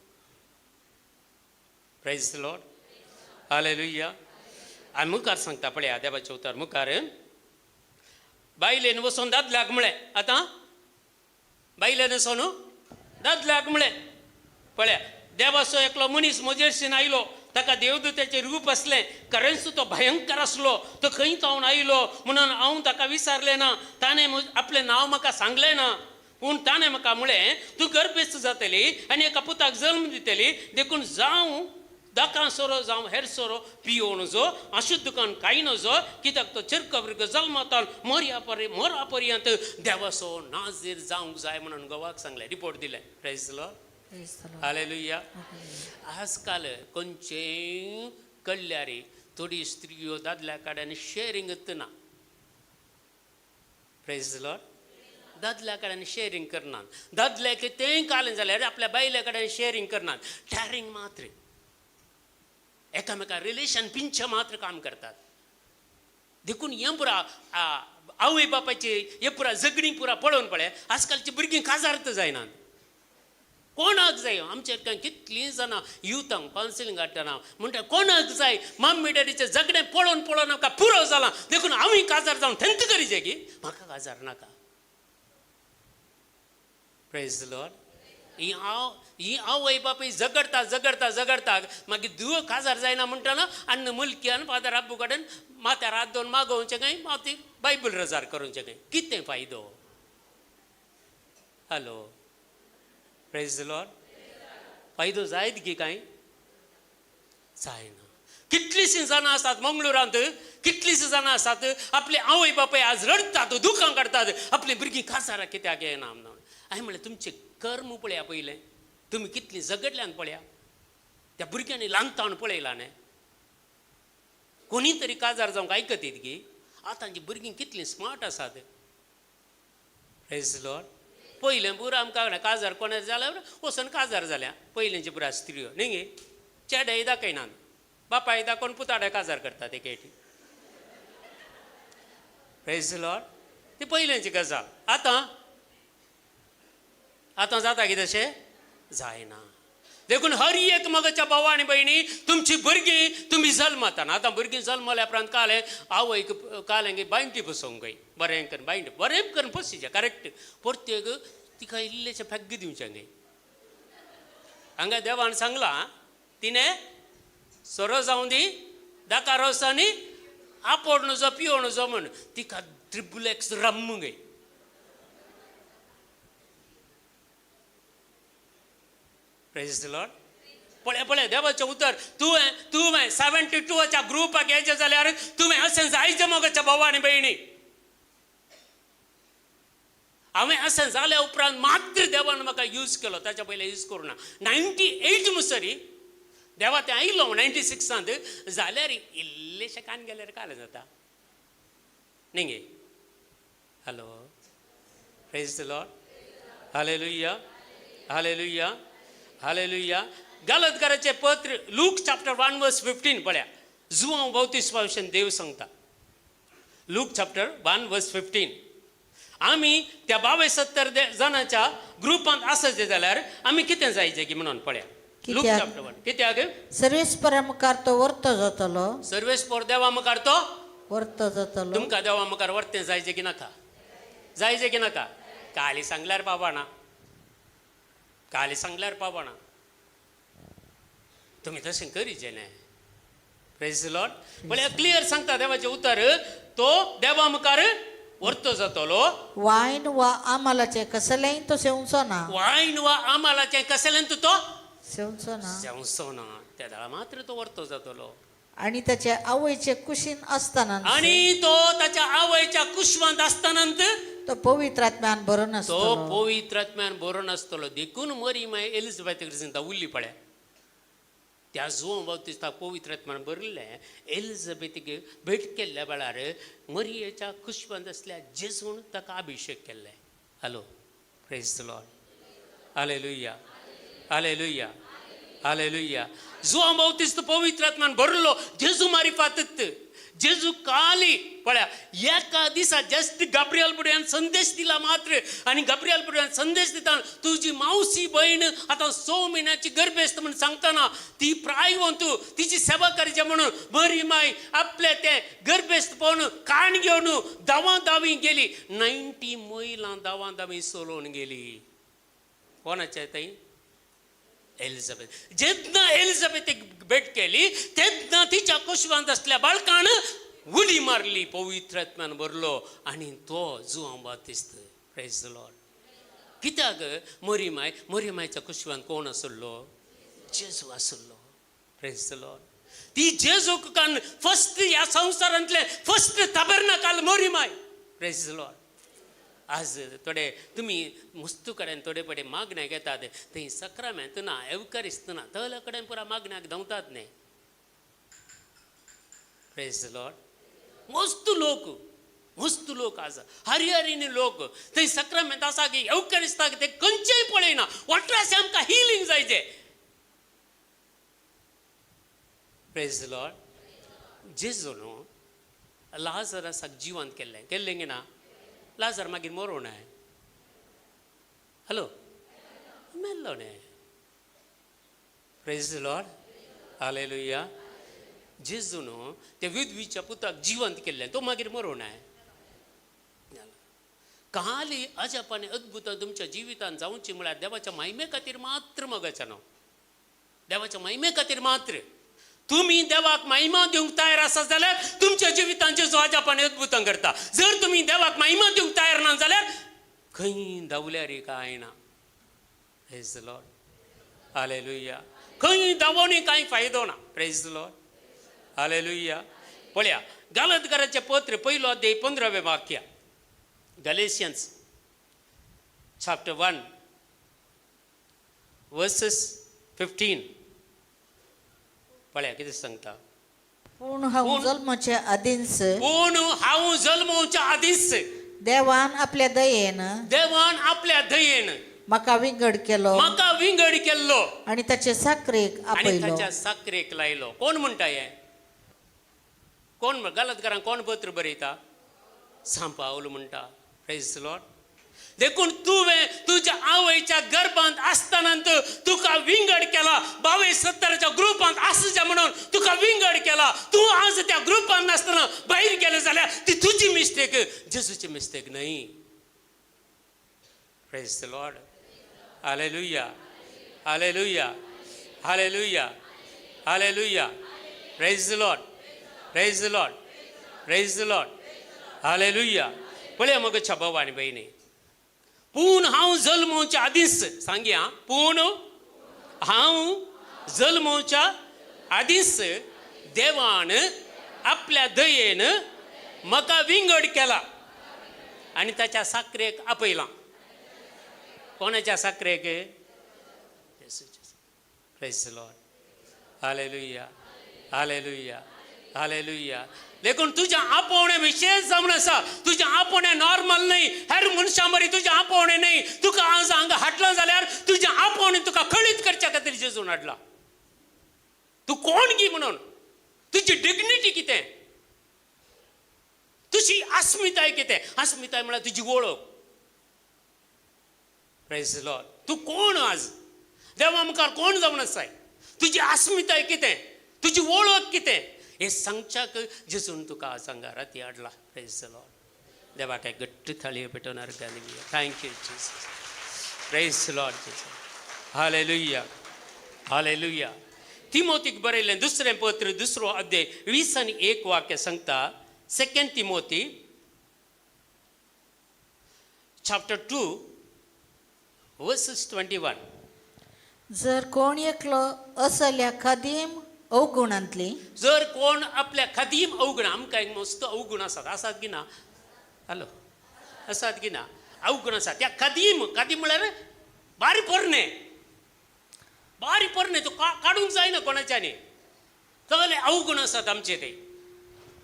Praise Lord. Hallelujah. आनी मुखार सांगता पळया देवाचें उतर मुखार. बायलेन वचून दादल्याक म्हळें, आतां बायलेन वचून दादल्याक म्हळें, पळया देवाचो एकलो मनीस म्हजेरशीन आयलो, ताका देवदूताचें रूप आसलें, खरेंच तो भयंकर आसलो, तो खंय जावन आयलो म्हणून हांव ताका विचारलें ना, ताणें आपलें नांव म्हाका सांगलें ना, पूण ताणें म्हाका म्हळें तूं गर्भेस्त जातली आनी एका पुताक जल्म दितली, देखून जावं दाकां सोरो जावं हेर सोरो पियोवन जो अशुद्ध दुकान कांय नजो, कित्याक तो चिरको भुरगो जल्मतान मरा पर्यंत देवाचो नाजीर जावंक जाय म्हणून घोवाक सांगलें, रिपोर्ट दिलें. Praise Lord. Hallelujah. आजकाल खंयचेय कळ्ळ्यार थोडी स्त्रियो दादल्या कडेन शेरींग ना. Praise Lord. दादल्या कडेन शेरींग करनात, दादल्याक तें कालें जाल्यार आपल्या बायल्या कडेन शेरींग करनात, टॅरींग मात्र, एकामेका रिलेशन पिंच मात्र काम करतात. देखून हें पुरा आवय बापायची हें पुरा झगडीं पुरा पळोवन पळय आजकालची भुरगीं काजार जायनात. कोणाक जाय? आमच्या कितलीं जाणां युथांक कावन्सिलींग हाडटना म्हणटा कोणाक जाय मम्मी डॅडीचें झगडें पळोवन पळोवन आमकां पुरो जालां, देखून आमी काजार जावन तेंच करीचें की म्हाका काजार नाका. Praise Lord. ही हांव ही आवय बापूय झगडता झगडता झगडता मागीर धुव काजार जायना म्हणटना आनी मुलक्यान फादर आब्बू कडेन माथ्यार हात दवरून मागोवचें काय मागीर बायबल रजार करूंचें काय, कितें फायदो? Hello. Praise Lord. फायदो जायत की कांय जायना. कितलींशीं जाणां आसात मंगळुरांत, कितलींशीं जाणां आसात आपले आवय बापाय आज रडटात, दुकां काडटात, आपलीं भुरगीं काजाराक कित्याक येना म्हणून. हांवें म्हणलें तुमचें कर्म पळया पयलें, तुमी कितलीं झगडल्यान पळया, त्या भुरग्यांनी ल्हानतावन पळयलां न्ही. कोणी तरी काजार जावंक आयकतीत की आतांची भुरगीं कितलीं स्मार्ट आसात. प्रेज लॉर्ड. पयलें पुरो आमकां काजार कोणा जाल्यार वचून काजार जाल्या पयलींची पुरा स्त्रियो न्ही गे, चेडे दाखयनात, बापाय दाखोवन पुताडे काजार करतात एक एटी. प्रेज लॉर्ड. ती पयलींची गजाल. आतां आतां जाता की तशें जायना. देखून हर एक मगच्या भाव आनी भयणी, तुमची भुरगीं तुमी जल्मताना, आतां भुरगीं जल्मल्या उपरांत कालें आवयक कालें की बांयटी बसोवंक गय, बरें करून बांयटी बरें करून पोसिचें करेक्ट, परतेक तिका इल्लेशें फेग्ग दिवचें गे. हांगा देवान सांगलां तिणें सोरो जावं दी, दाका रोस आनी आपोड नुजो पिवो नुजो म्हूण, तिका ट्रिपल एक्स रम्म गे. Praise the Lord. पळय पळय देवाचें उतर, तुवें तुवें 72च्या ग्रुपाक येयचें जाल्यार तुवें अशें जायचें मगोच्या भाव आनी भयणी. हांवें अशें जाल्या उपरांत मात्र देवान म्हाका यूज केलो, ताच्या पयलीं यूज करूं ना. 98 मुसरी देवा तें आयलो 96 जाल्यार इल्लेशें कान गेल्यार कालें जाता न्ही गे. Hello, praise the Lord. Hallelujah, hallelujah, hallelujah. गालतकाराचें पत्र लूक चॅप्टर 1 वर्स 15 पळया, जुआंव बावतिस्मा विशीं देव सांगता. लूक चॅप्टर 1 वर्स 15. आमी त्या 72 जाणांच्या ग्रुपांत आसचे जाल्यार आमी कितें जायचें की म्हणून पळया. Look chapter 1. कित्याक सर्वेस्परा मुखार तो वर्तो जातलो, सर्वेस्पर देवा मुखार तो वर्तो जातलो. तुमकां देवा मुखार वर्तें जायचें की नाका, जायचें की नाका? काली सांगल्यार पावना, काली सांगल्यार पावना, तुमी तशें करीचें न्हय. प्रेज लॉर्ड. पळया क्लियर सांगता देवाचें उतर, तो देवा मुखार वर्तो जातलो. वायन वा आमालाचें कसलेंय तो सेवचो ना, वायन वा आमालाचें कसलें तो सेवचो ना, सेवचो ना, त्या वेळा मात्र तो वर्तो जातलो. आनी ताचे आवयचे कुशीन आसतना, आनी तो ताच्या आवयच्या कुशवांत आसतना तो पवित्र आत्म्यान भरून तो आसतलो, पवित्र आत्म्यान भरून आसतलो. देखून मरी मागीर एलिझाबेथ कडे उरली पळय, त्या जुआंव बाप्तिस्ताक पवित्र आत्म्यान भरिल्लें. एलिझाबेथीक भेट केल्ल्या वेळार मरियेच्या कुशवांत आसल्या जेजून ताका अभिशेक केल्लें. Hello, praise the Lord. Hallelujah, hallelujah, hallelujah. Joao बाप्तिस्त पवित्र आत्म्यान भरलो जेजू मारिफातत. जेजू काली पळया एका दिसा जस्ट गाब्रियल बुड्यान संदेश दिला मात्र, आनी गाब्रियल बुड्यान संदेश दिता तुजी मावशी भयण आतां 6 म्हयन्याची गर्भेस्त म्हूण सांगतना ती प्रायवंत तिची सेवा करची म्हणून बरी माय आपले ते गर्भेस्त पळोवन काण घेवन धांवा धांवी गेली. 90 मैलां धांवा धांवी चलोवन गेली. कोणाचे थंय? एलिझाबेथ. जेन्ना एलिझाबेथीक भेट केली तेन्ना तिच्या कुशवांत आसल्या बाळकान उडी मारली, पवित्र आत्म्यान भरलो आनी तो जुआंव बाप्तिस्त. Praise the Lord. कित्याक मरी माय, मरी मायच्या कुशवांत कोण आसलो? जेजू आसलो. Praise the Lord. ती जेजूक कान फस्ट ह्या संवसारांतलें फस्ट ताबेर्नाकाल मरी my. Praise the Lord. आज थोडे तुमी मुस्तू कडेन थोडे पडे मागण्या घेतात, थंय सक्रामेंत ना, एवकरिस्त ना, तले कडेन पुरा मागण्याक धांवतात न्ही. Praise the Lord. मस्त लोक, मस्त लोक आज हरिहरीनी लोक थंय सक्रामेंत आसा की एवकरिस्ताक ते खंयचेय पळयना, वट्रासे आमकां हिलींग जायचें. Praise the Lord. जेजू न्हू लाजरासाक जिवंत केल्लें, केल्लें ना? लाजर मागीर मरों न्हय, हॅलो मेल्लो न्हय. Praise the Lord. Hallelujah. जेजू न्हू ते विधवीच्या पुताक जिवंत केल्लें, तो मागीर मरों न्हय. काली अजाप आनी अद्भुतां तुमच्या जिवितांत जावची म्हळ्यार देवाच्या महिमे खातीर मात्र मगाच्या न्हू, देवाच्या महिमे खातीर मात्र. तुमी देवाक महिमा दिवंक तयार आसा जाल्यार तुमच्या जिवितांत जेजू अजाप आनी अद्भुतां करता. जर तुमी देवाक महिमा दिवंक तयार ना जाल्यार खंय धांवल्यार काय ना. Praise the Lord. हालेलुया. खंय धांवोनी कांय फायदो ना. Praise the Lord. Hallelujah. पळया गालतकाराचें पत्र पयलो अध्याय 15वें वाक्य, Galatians chapter 1 verses 15. पळया कितें सांगता. पूण हांव जल्माचे आदींच, पूण हांव जल्मोवच्या आदींच देवान आपल्या दयेन, देवान आपल्या दयेन म्हाका विंगड केलो, म्हाका विंगड केल्लो आनी ताचे साकरेक आनी आपयलो. ताच्या साकरेक लायलो. कोण म्हणटा हें? कोण गलतकारांक कोण पत्र बरयता? सांपावल म्हणटा. Praise the Lord. देखून तुवें तुज्या आवयच्या गर्भांत आसतना तुका विंगड केला. 2270च्या ग्रुपांत आसच्या म्हणून तुका विंगड केला. तूं आज त्या ग्रुपांत नासतना भायर गेले जाल्यार ती तुजी मिस्टेक, जेजूची मिस्टेक न्हय. Praise the Lord. Hallelujah. Hallelujah. Hallelujah. Hallelujah. Praise the Lord. Praise the Lord. Praise the Lord. Hallelujah. पळया मगो भाव आनी भयणी, पूण हांव जल्मोवच्या आदींच सांगया, पूण हांव जल्मोवच्या आदींच देवान आपल्या दयेन म्हाका विंगड केला आनी ताच्या साकरेक आपयलां. कोणाच्या साकरेक? Praise the Lord. Hallelujah. Hallelujah. Hallelujah. देखून तुज्या आपोवणें विशेश जावन आसा. तुजें आपोवणें नॉर्मल न्हय, हेर मनशां बरी तुजें आपोवणें न्हय. तुका आज हांगा हाडलां जाल्यार तुजें आपोवणें तुका कळीत करच्या खातीर जेजून हाडला. तूं कोण गी म्हणून, तुजी डिग्निटी कितें, तुजी अस्मिताय कितें. अस्मिताय म्हळ्यार तुजी वळख. Praise the Lord. तूं कोण आज देवा मुखार कोण जावन आसाय, तुजी अस्मिताय कितें, तुजी वळख कितें, हें सांगच्याक जेजून तुका आज हांगा राती हाडला. Praise the Lord. देवाक एक घट्ट थाळयो पेटोवन अर्गां दिवया. Thank you Jesus. Praise the Lord Jesus. Hallelujah. Hallelujah. तिमोतीक बरयलें दुसरें पत्र दुसरो अध्याय 20 आनी 1 वाक्य सांगता. Second Timothy chapter 2 verses 21. जर कोण एकलो असल्या खदीम अवगुणांतली, जर कोण आपल्या खदीम अवगुण, आमकां एक मस्त अवगुण आसात, आसात की ना? हॅलो, आसात की ना? अवगुण आसात. त्या खदीम, खदीम म्हळ्यार बारी पोरणे, बारी पोरणे, तो काडूंक जायना कोणाच्यानी. सगळे अवगुण आसात आमचे ते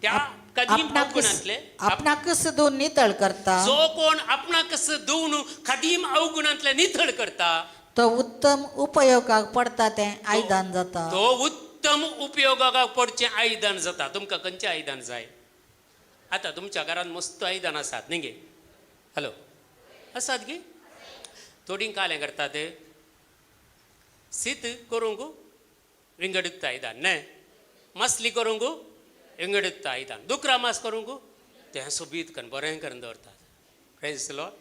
त्या कदीम अवगुणांतले. आपणाकच धुवन नितळ करता, जो कोण आपणाकच धुवन खदीम अवगुणांतले नितळ करता, तो उत्तम उपयोगाक पडता तें आयदन जाता. तो उत्तम उपयोगाक पडचें आयदन जाता. तुमकां खंयचें आयदन जाय? आतां तुमच्या घरांत मस्त आयदन आसात न्ही गे? हॅलो, आसात गे? थोडीं कालें करतात, शीत करूंक विंगडीत आयदन न्हय, मासली करूंक विंगडीत आयदन, दुकरा मास करूंक तें सोबीत करून बरें करून दवरतात. Praise the Lord.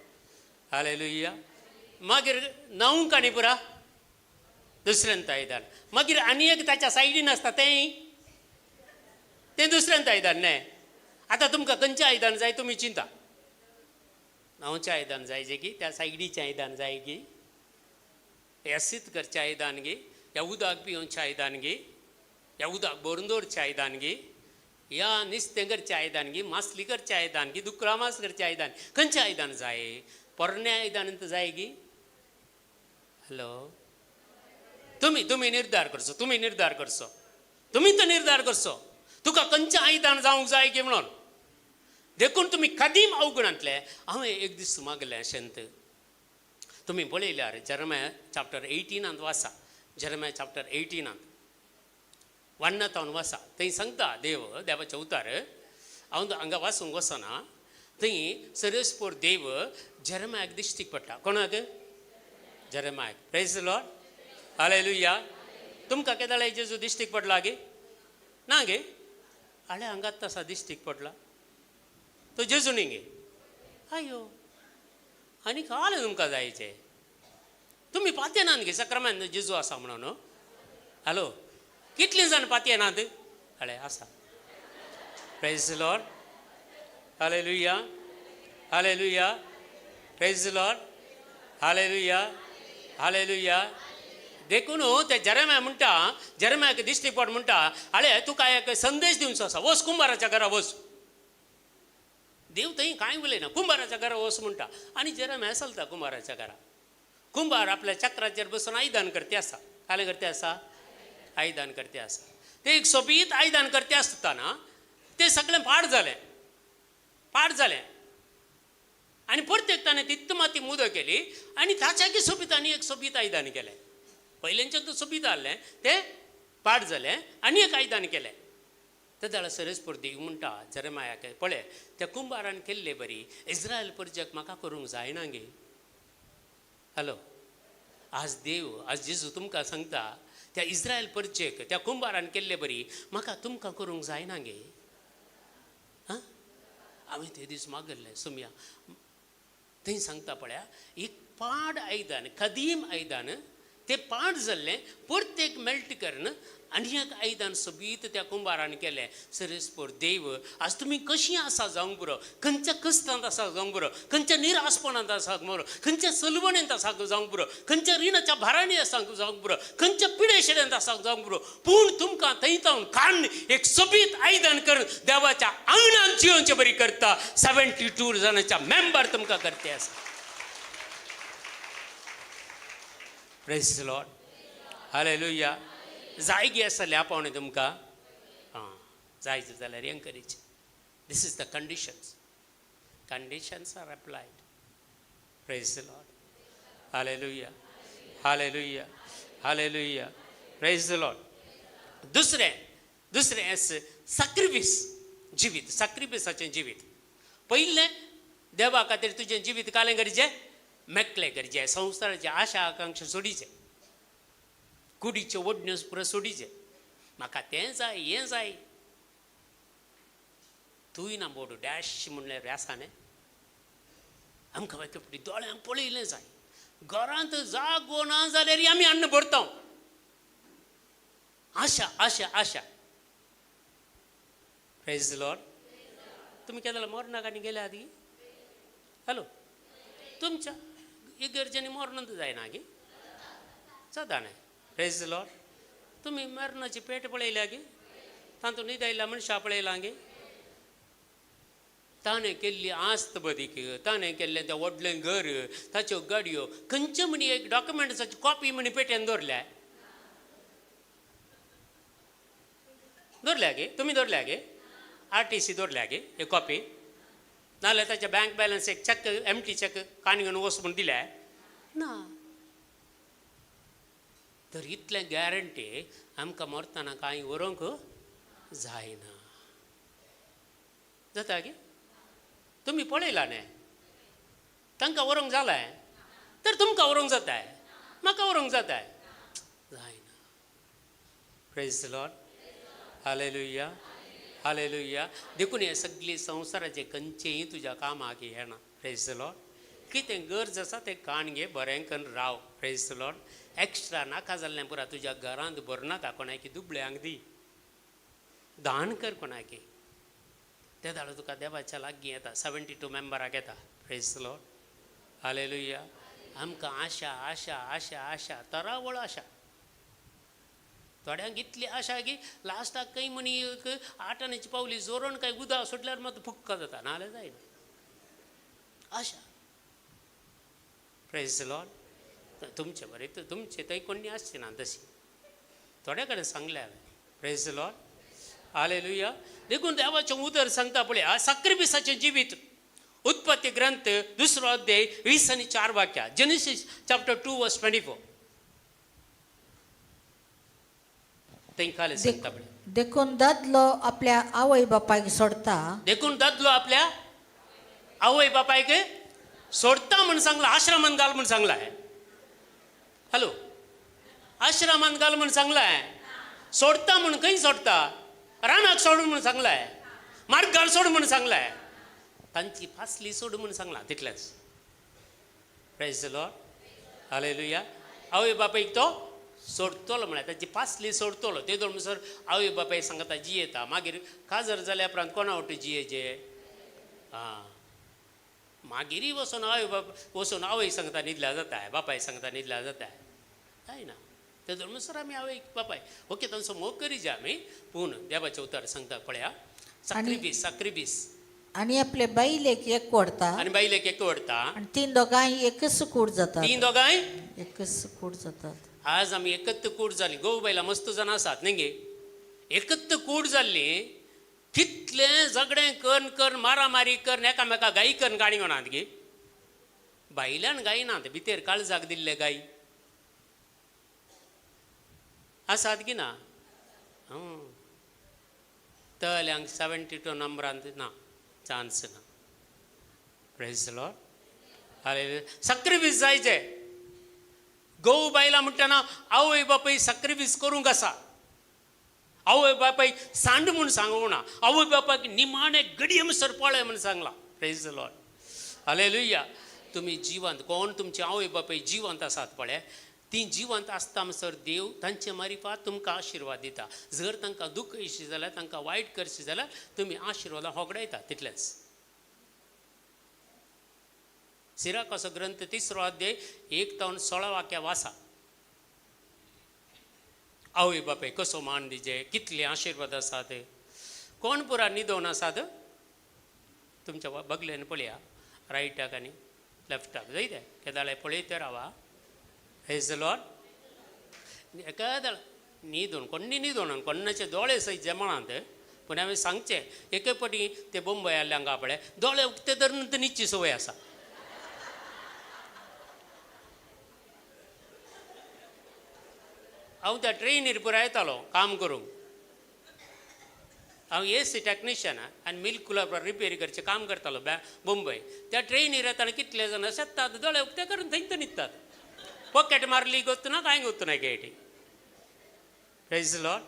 Hallelujah. मागीर न्हावंक आनी पुरा दुसऱ्यांत आयदन. मागीर आनी एक ताच्या सायडीन आसता तेंय तें दुसऱ्यांत आयदन न्हय. आतां तुमकां खंयचें आयदन जाय तुमी चिंता. न्हावचें आयदन जाय जे की त्या सायडीचें आयदन जाय की ह्या शीत करचें आयदन गी, ह्या उदक पिवचें आयदन गी, ह्या उदक भरून दवरचें आयदन गी, ह्या नुस्तें करचें आयदन गी, मासली करचें आयदन गी, दुकरा मास करचें आयदन, खंयचें आयदन जाय? पोरणें आयदन जाय गी? हॅलो, तुमी तुमी निर्धार करचो, तुमी निर्धार करचो, तुमी तो निर्धार करचो तुका खंयचें आयदन जावंक जाय की म्हणून. देखून तुमी कदीम अवगुणांतले. हांवें एक दीस मागलें अशेंत, तुमी पळयल्यार जेरमाया चॅप्टर 18 वाचा, जेरमाया चॅप्टर 18 1 वाचा. थंय सांगता देव, देवाचें उतार हांव हांगा वाचूंक वचना. थंय सरसपोर देव जेरमायाक दिश्टीक पडटा. कोणाक? जेरमायाक. Praise the Lord. Hallelujah. तुमकां केदाळे जेजू दिश्टीक पडला गे? ना गे? हाळे हांगात आसा दिश्टीक पडला तो जेजू न्ही गे? आयो, आनी काल तुमकां जायचें. तुमी पातयेनात गे सक्रमेंत जेजू आसा म्हणून? हॅलो, कितलीं जाण पातयेनात? हळे आसा. Praise the Lord. Hallelujah. Hallelujah. Praise the Lord. Hallelujah. Hallelujah. देखून ते जेरेम्या म्हणटा, जेरेम्याक दिश्टी पड म्हणटा, आळे तुका एक संदेश दिवचो आसा, वच कुंबाराच्या घरा वच. देव थंय कांय उलयना, कुंबाराच्या घरा वच म्हणटा. आनी जेरेम्या चलता कुंबाराच्या घरा. कुंबार आपल्या चक्राचेर बसून आयदन करते आसा. कालें करते आसा? आयदन करते आसा. ते एक सोबीत आयदन करते आसतना ते सगळें पाड जालें, पाड जालें. आनी परतेक ताणें तित्त माती मुदो केली आनी ताच्याकी सोबीत आनी एक सोबीत आयदन केलें. पयलेंच्यान तो सोबीत आहलें, तें पाड जालें आनी एक आयदन केलें. ते जाल्यार सरस देव म्हणटा जेरेमायाक, पळय त्या कुंबारान केल्ले बरी इस्रायल परजेक म्हाका करूंक जायना गे. हॅलो, आज देव, आज जेजू तुमकां सांगता, त्या इस्रायल परजेक त्या कुंबारान केल्ले बरी म्हाका तुमकां करूंक जायना गे. आं, हांवें ते दीस मागल्लें सुमया थंय सांगता पळया, एक पाड आयदन, कदीम आयदन, तें पाड जाल्लें परतेक मेल्ट करून आनी एक आयदन सोबीत त्या कुंबारान केलें. सरसपोर देव आज तुमी कशीं आसा जावंक पुरो, खंयच्या कश्टांत आसा जावंक पुरो, खंयच्या निरासपणांत आसा पुरो, खंयच्या सलवणेंत आसा जावंक पुरो, खंयच्या रिणाच्या भारांनी आसा जावंक पुरो, खंयच्या पिडेशेड्यांत आसा जावंक पुरो, पूण तुमकां थंय जावन काडून एक सोबीत आयदन करून देवाच्या आंगणान जियोवचे बरी करता. 72 जाणांच्या मेंबर तुमकां करते आसा. Praise the Lord, hallelujah. जाय गे आसतलें आपोवणें तुमकां? आं, जाय जाल्यार encourage. This is the conditions, conditions are applied. Praise the Lord, hallelujah, hallelujah, hallelujah, praise the Lord. दुसरें, दुसरें एस साक्रिफीस जिवीत, साक्रिफिसाचें जिवीत. पयलें देवा खातीर तुजें जिवीत कालें गरजें, मेकलें गरजें, संवसाराचे आशा आकांक्षा सोडीचें, कुडीच्यो ओडण्यो पुरो सोडीचें. म्हाका तें जाय, हें जाय, तूंय ना बोडू डॅश म्हणल्यार आसा न्ही. आमकां मागीर फावटी दोळ्यांक पळयलें जाय, घरांत जागो ना जाल्यार आमी अन्न भरता. आशा आशा आशा. Praise the Lord. तुमी केन्ना मरणाक आनी गेल्या आदी? हॅलो, तुमच्या इगर्जेनी मरणांत जायना गी? जाता न्हय? Praise the Lord. तुमी मरणाची पेट पळयल्या गी? तातूंत न्हिदायल्या मनशां पळयला गे? ताणें केल्ली आस्त बदीक, ताणें केल्लें तें व्हडलें घर, ताच्यो गाडयो, खंयचे म्हणी एक डॉक्युमेंट्साची कॉपी म्हणी पेटेन दवरल्या, दवरल्या गे? तुमी दवरल्या गे? RTC दवरल्या गे एक कॉपी? नाजाल्यार ताच्या बँक बॅलन्स एक चॅक, एमटी चॅक काणी घेवन वच म्हूण दिल्या ना? तर इतलें गॅरंटी आमकां मरतना कांय व्हरूंक जायना. जाता गे? तुमी पळयला न्ही, तांकां व्हरूंक जालां तर तुमकां व्हरूंक जाताय, म्हाका व्हरूंक जाताय, जायना. Praise the Lord, hallelujah, hallelujah. देखून हे सगळी संवसाराचे खंयचेय तुज्या कामाक येना. Praise the Lord. कितें गरज आसा तें काण घे, बरें करून राव. Praise the Lord. Extra नाका जाल्लें पुरा तुज्या घरांत भरनाका, कोणाकी दुबळ्यांक दी, दान कर कोणाकी. ते दाडो तुका देवाच्या लागीं येता, 72 मेंबराक येता. Praise the Lord, hallelujah. आमकां आशा आशा आशा आशा, तरावळ आशा. थोड्यांक इतली आशा की लास्टाक खंय म्हणी एक 8 आण्याची पावली जोरोन काय उदक सोडल्यार मात फुक्का जाता, नाजाल्यार जायना आशा. Praise the Lord. तुमचे बरें, तुमचे थंय कोणी आसचे ना तशी, थोड्या कडेन सांगलें हांवें. Praise the Lord, hallelujah. देखून देवाचें उतर सांगता पळय, साक्रिफिसाचें जिवीत. उत्पत्ती ग्रंथ दुसरो अध्याय 20 आनी 4 वाक्या, Genesis chapter 2 verse 24. थंय खाली सांगता पळय, देखून दादलो आपल्या आवय बापायक सोडता, देखून दादलो आपल्या आवय बापायक सोडता म्हूण सांगला, आश्रमान घाल म्हूण सांगलाय. हॅलो, आश्रमान घाल म्हूण सांगलाय. सोडता म्हूण खंय सोडता? रानाक सोडून म्हूण सांगलाय, मार्गार सोड म्हूण सांगलाय, तांची फासली सोड म्हूण सांगला, तितलेंच. Praise the Lord, hallelujah. आवय बापायक तो सोडतलो म्हळ्यार ताची पासली सोडतलो. ते दोन म्हणसर आवय बापाय सांगता जियेता, मागीर काजर जाल्या उपरांत कोणा वटे जियेचे? आं, मागीरय वचोन आवय बाप वचोन आवय सांगता न्हिदल्या जाता, बापाय सांगता न्हिदल्या जाता, जायना. ते धर्मसर आमी आवय बापाय ओके तांचो मोग करी जाय आमी, पूण देवाचें उतर सांगता पळया, साक्रिफीस साक्रिफीस. आनी आपले बायलेक एक व्हरता आनी बायलेक एक व्हरता आनी तीं दोगांय एकच कूड जातात. तीं दोगांय एकच कूड जातात. आज आमी एकत्र कूड जाली. गोव बायलां मस्त जाणां आसात न्ही गे, एकत्र कूड जाल्ली कितलें झगडें करून करून मारामारी करून एकामेका गाई करून गाणी म्हणात गे. बायल्यान गायनात, भितर काळजाक दिल्ले गाई आसात की ना. तल्यांक 72 नंबरांत ना चान्स ना. Praise Lord. हालेलुया. साक्रिफीस जायचे. घोव बायलां म्हणटना आवय बापूय साक्रिफीस करूंक आसा. आवय बापायक सांड म्हूण सांगूंक ना, आवय बापायक निमाणे घडये म्हणसर पळय म्हूण सांगलां. Praise Lord. हालेलुया. तुमी जिवंत कोण तुमचे आवय बापाय जिवंत आसात पळय, तीं जिवंत आसता म्हणसर देव तांचे मारिफात तुमकां आशिर्वाद दिता. जर तांकां दुख्ख येयशी जाल्यार, तांकां वायट करशी जाल्यार तुमी आशिर्वादां होगडायता तितलेंच. सिराकाचो ग्रंथ 3 अध्याय 1 ते 16 वाक्या वासा. आवय बापाय कसो मान दिजे, कितले आशिर्वाद आसात. कोण पुरा न्हिदोन आसात तुमच्या बगलेन पळया, रायटाक आनी लेफ्टाक जायते केदाळे पळयत रावा. Praise the Lord. एकादाळ न्हिदोन कोण्णी न्हिदोन कोण्णाचे दोळे सयत जमणात. पूण हांवें सांगचें एके फावटी ते बोंबय आयले हांगा पळय दोळे उक्ते धरून ते न्हिदची संवय आसा. हांव त्या ट्रेनीर पुराय येतालो काम करूंक. हांव एसी टॅक्निशियन आनी मिल्क कुलर रिपेरी करचें काम करतालो बोंबय. त्या ट्रेनीर येताना कितले जाण शेतात दोळे उक्ते करून थंय न्हिदतात. पॉकेट मारली गोत्त ना कांय गोत्त ना खेळटी. Praise Lord.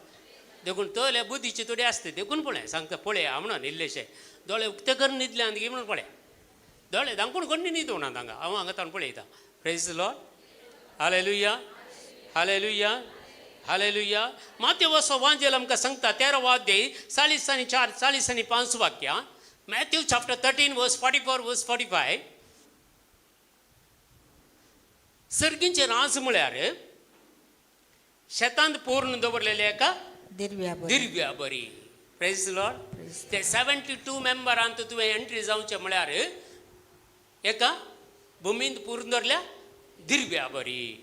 देखून तले बुद्धीची थोडी आसता, देखून पळय सांगता पळया म्हणून इल्लेशे दोळे उक्ते करून न्हिदले आनी म्हणून पळया दोळे धांकून कोणी न्हिदोना तांकां. हांव हांगा ताण पळयता. Praise Lord. Hallelujah. Hallelujah. Hallelujah. मातेव वांजेल आमकां सांगता 13 अध्याय 40 आनी 4 40 आनी 5 वाक्यां. Matthew chapter 13 verse 44 verse 45. सर्गींचे राज म्हळ्यार शेतांत पूर्ण दवरलेले एका दिर्व्या बरी. Praise Lord. ते 72 मेंबरांत तुवें एंट्री जावचें म्हळ्यार एका भुमींत पूर्ण दवरल्या दिर्व्या बरी.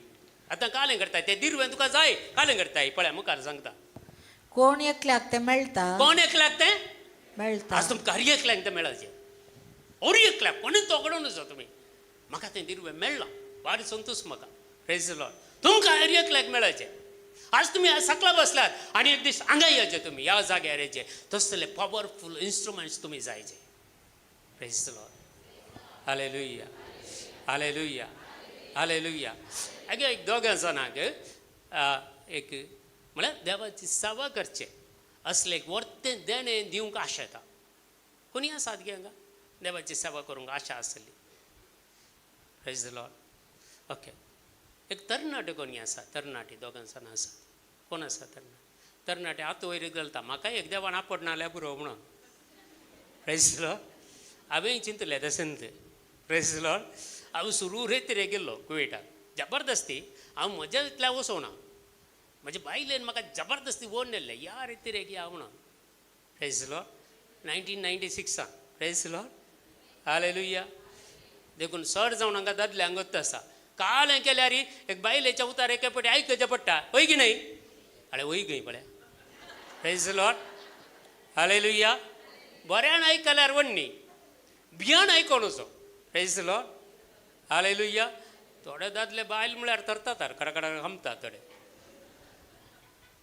आतां कालें करताय ते दिर्वें तुका जाय, कालें करताय पळय मुखार सांगता. कोण एकल्याक तें मेळटा, कोण एकल्याक तें मेळटा, आज तुमकां हर एकल्याक तें मेळचें. हर एकल्याक कोणूच तोगडोवन वचो तुमी. म्हाका तें दिर्वें मेळ्ळां, भारी संतोश म्हाका. Praise Lord. तुमकां हर एकल्याक मेळचें. आज तुमी सकला बसल्यात आनी एक दीस हांगा येवचे, तुमी ह्या जाग्यार येवचे, तसले पावरफूल इन्स्ट्रुमेंट्स तुमी जायचे. Praise Lord. Hallelujah. Hallelujah. Hallelujah. आगे एक दोगां जाणांक एक म्हळ्यार देवाची सेवा करचें असलें एक वर्तें देणें दिवंक आशा येता. कोणी आसात गे हांगा देवाची सेवा करूंक आशा आसली? Praise the Lord. Okay, एक तरणाटे कोणी आसा? तरणाटे दोगां जाणां आसात. कोण आसा तरणाटे? तरणाटे आतां वयर घालता म्हाका एक देवान आपड नाल्यार पुरो म्हणून. Praise the Lord. हांवें चिंतलें तशेंच. Praise the Lord. हांव सुरू रेतरे गेल्लो कुवेटाक जबरदस्ती. हांव म्हज्या इतल्या वचोना, म्हज्या बायलेन म्हाका जबरदस्ती ओड नेल्लें या रेतरेक या म्हणून. Praise the Lord. 1996. Praise the Lord. Hallelujah. देखून सर जावन हांगा दादल्यांक गोत्त आसा. काल हें केल्यार एक बायलेच्या उतार एके फावटी आयकचें पडटा, हय की न्हय? अरे वय गय पळया. Praise the Lord. हालेलुया. बऱ्यान आयकल्यार वण्णी भियान आयकोन वचो. Praise the Lord. हालेलुया. थोडे दादले बायल म्हळ्यार तरतात कडकडा हमतात थोडे.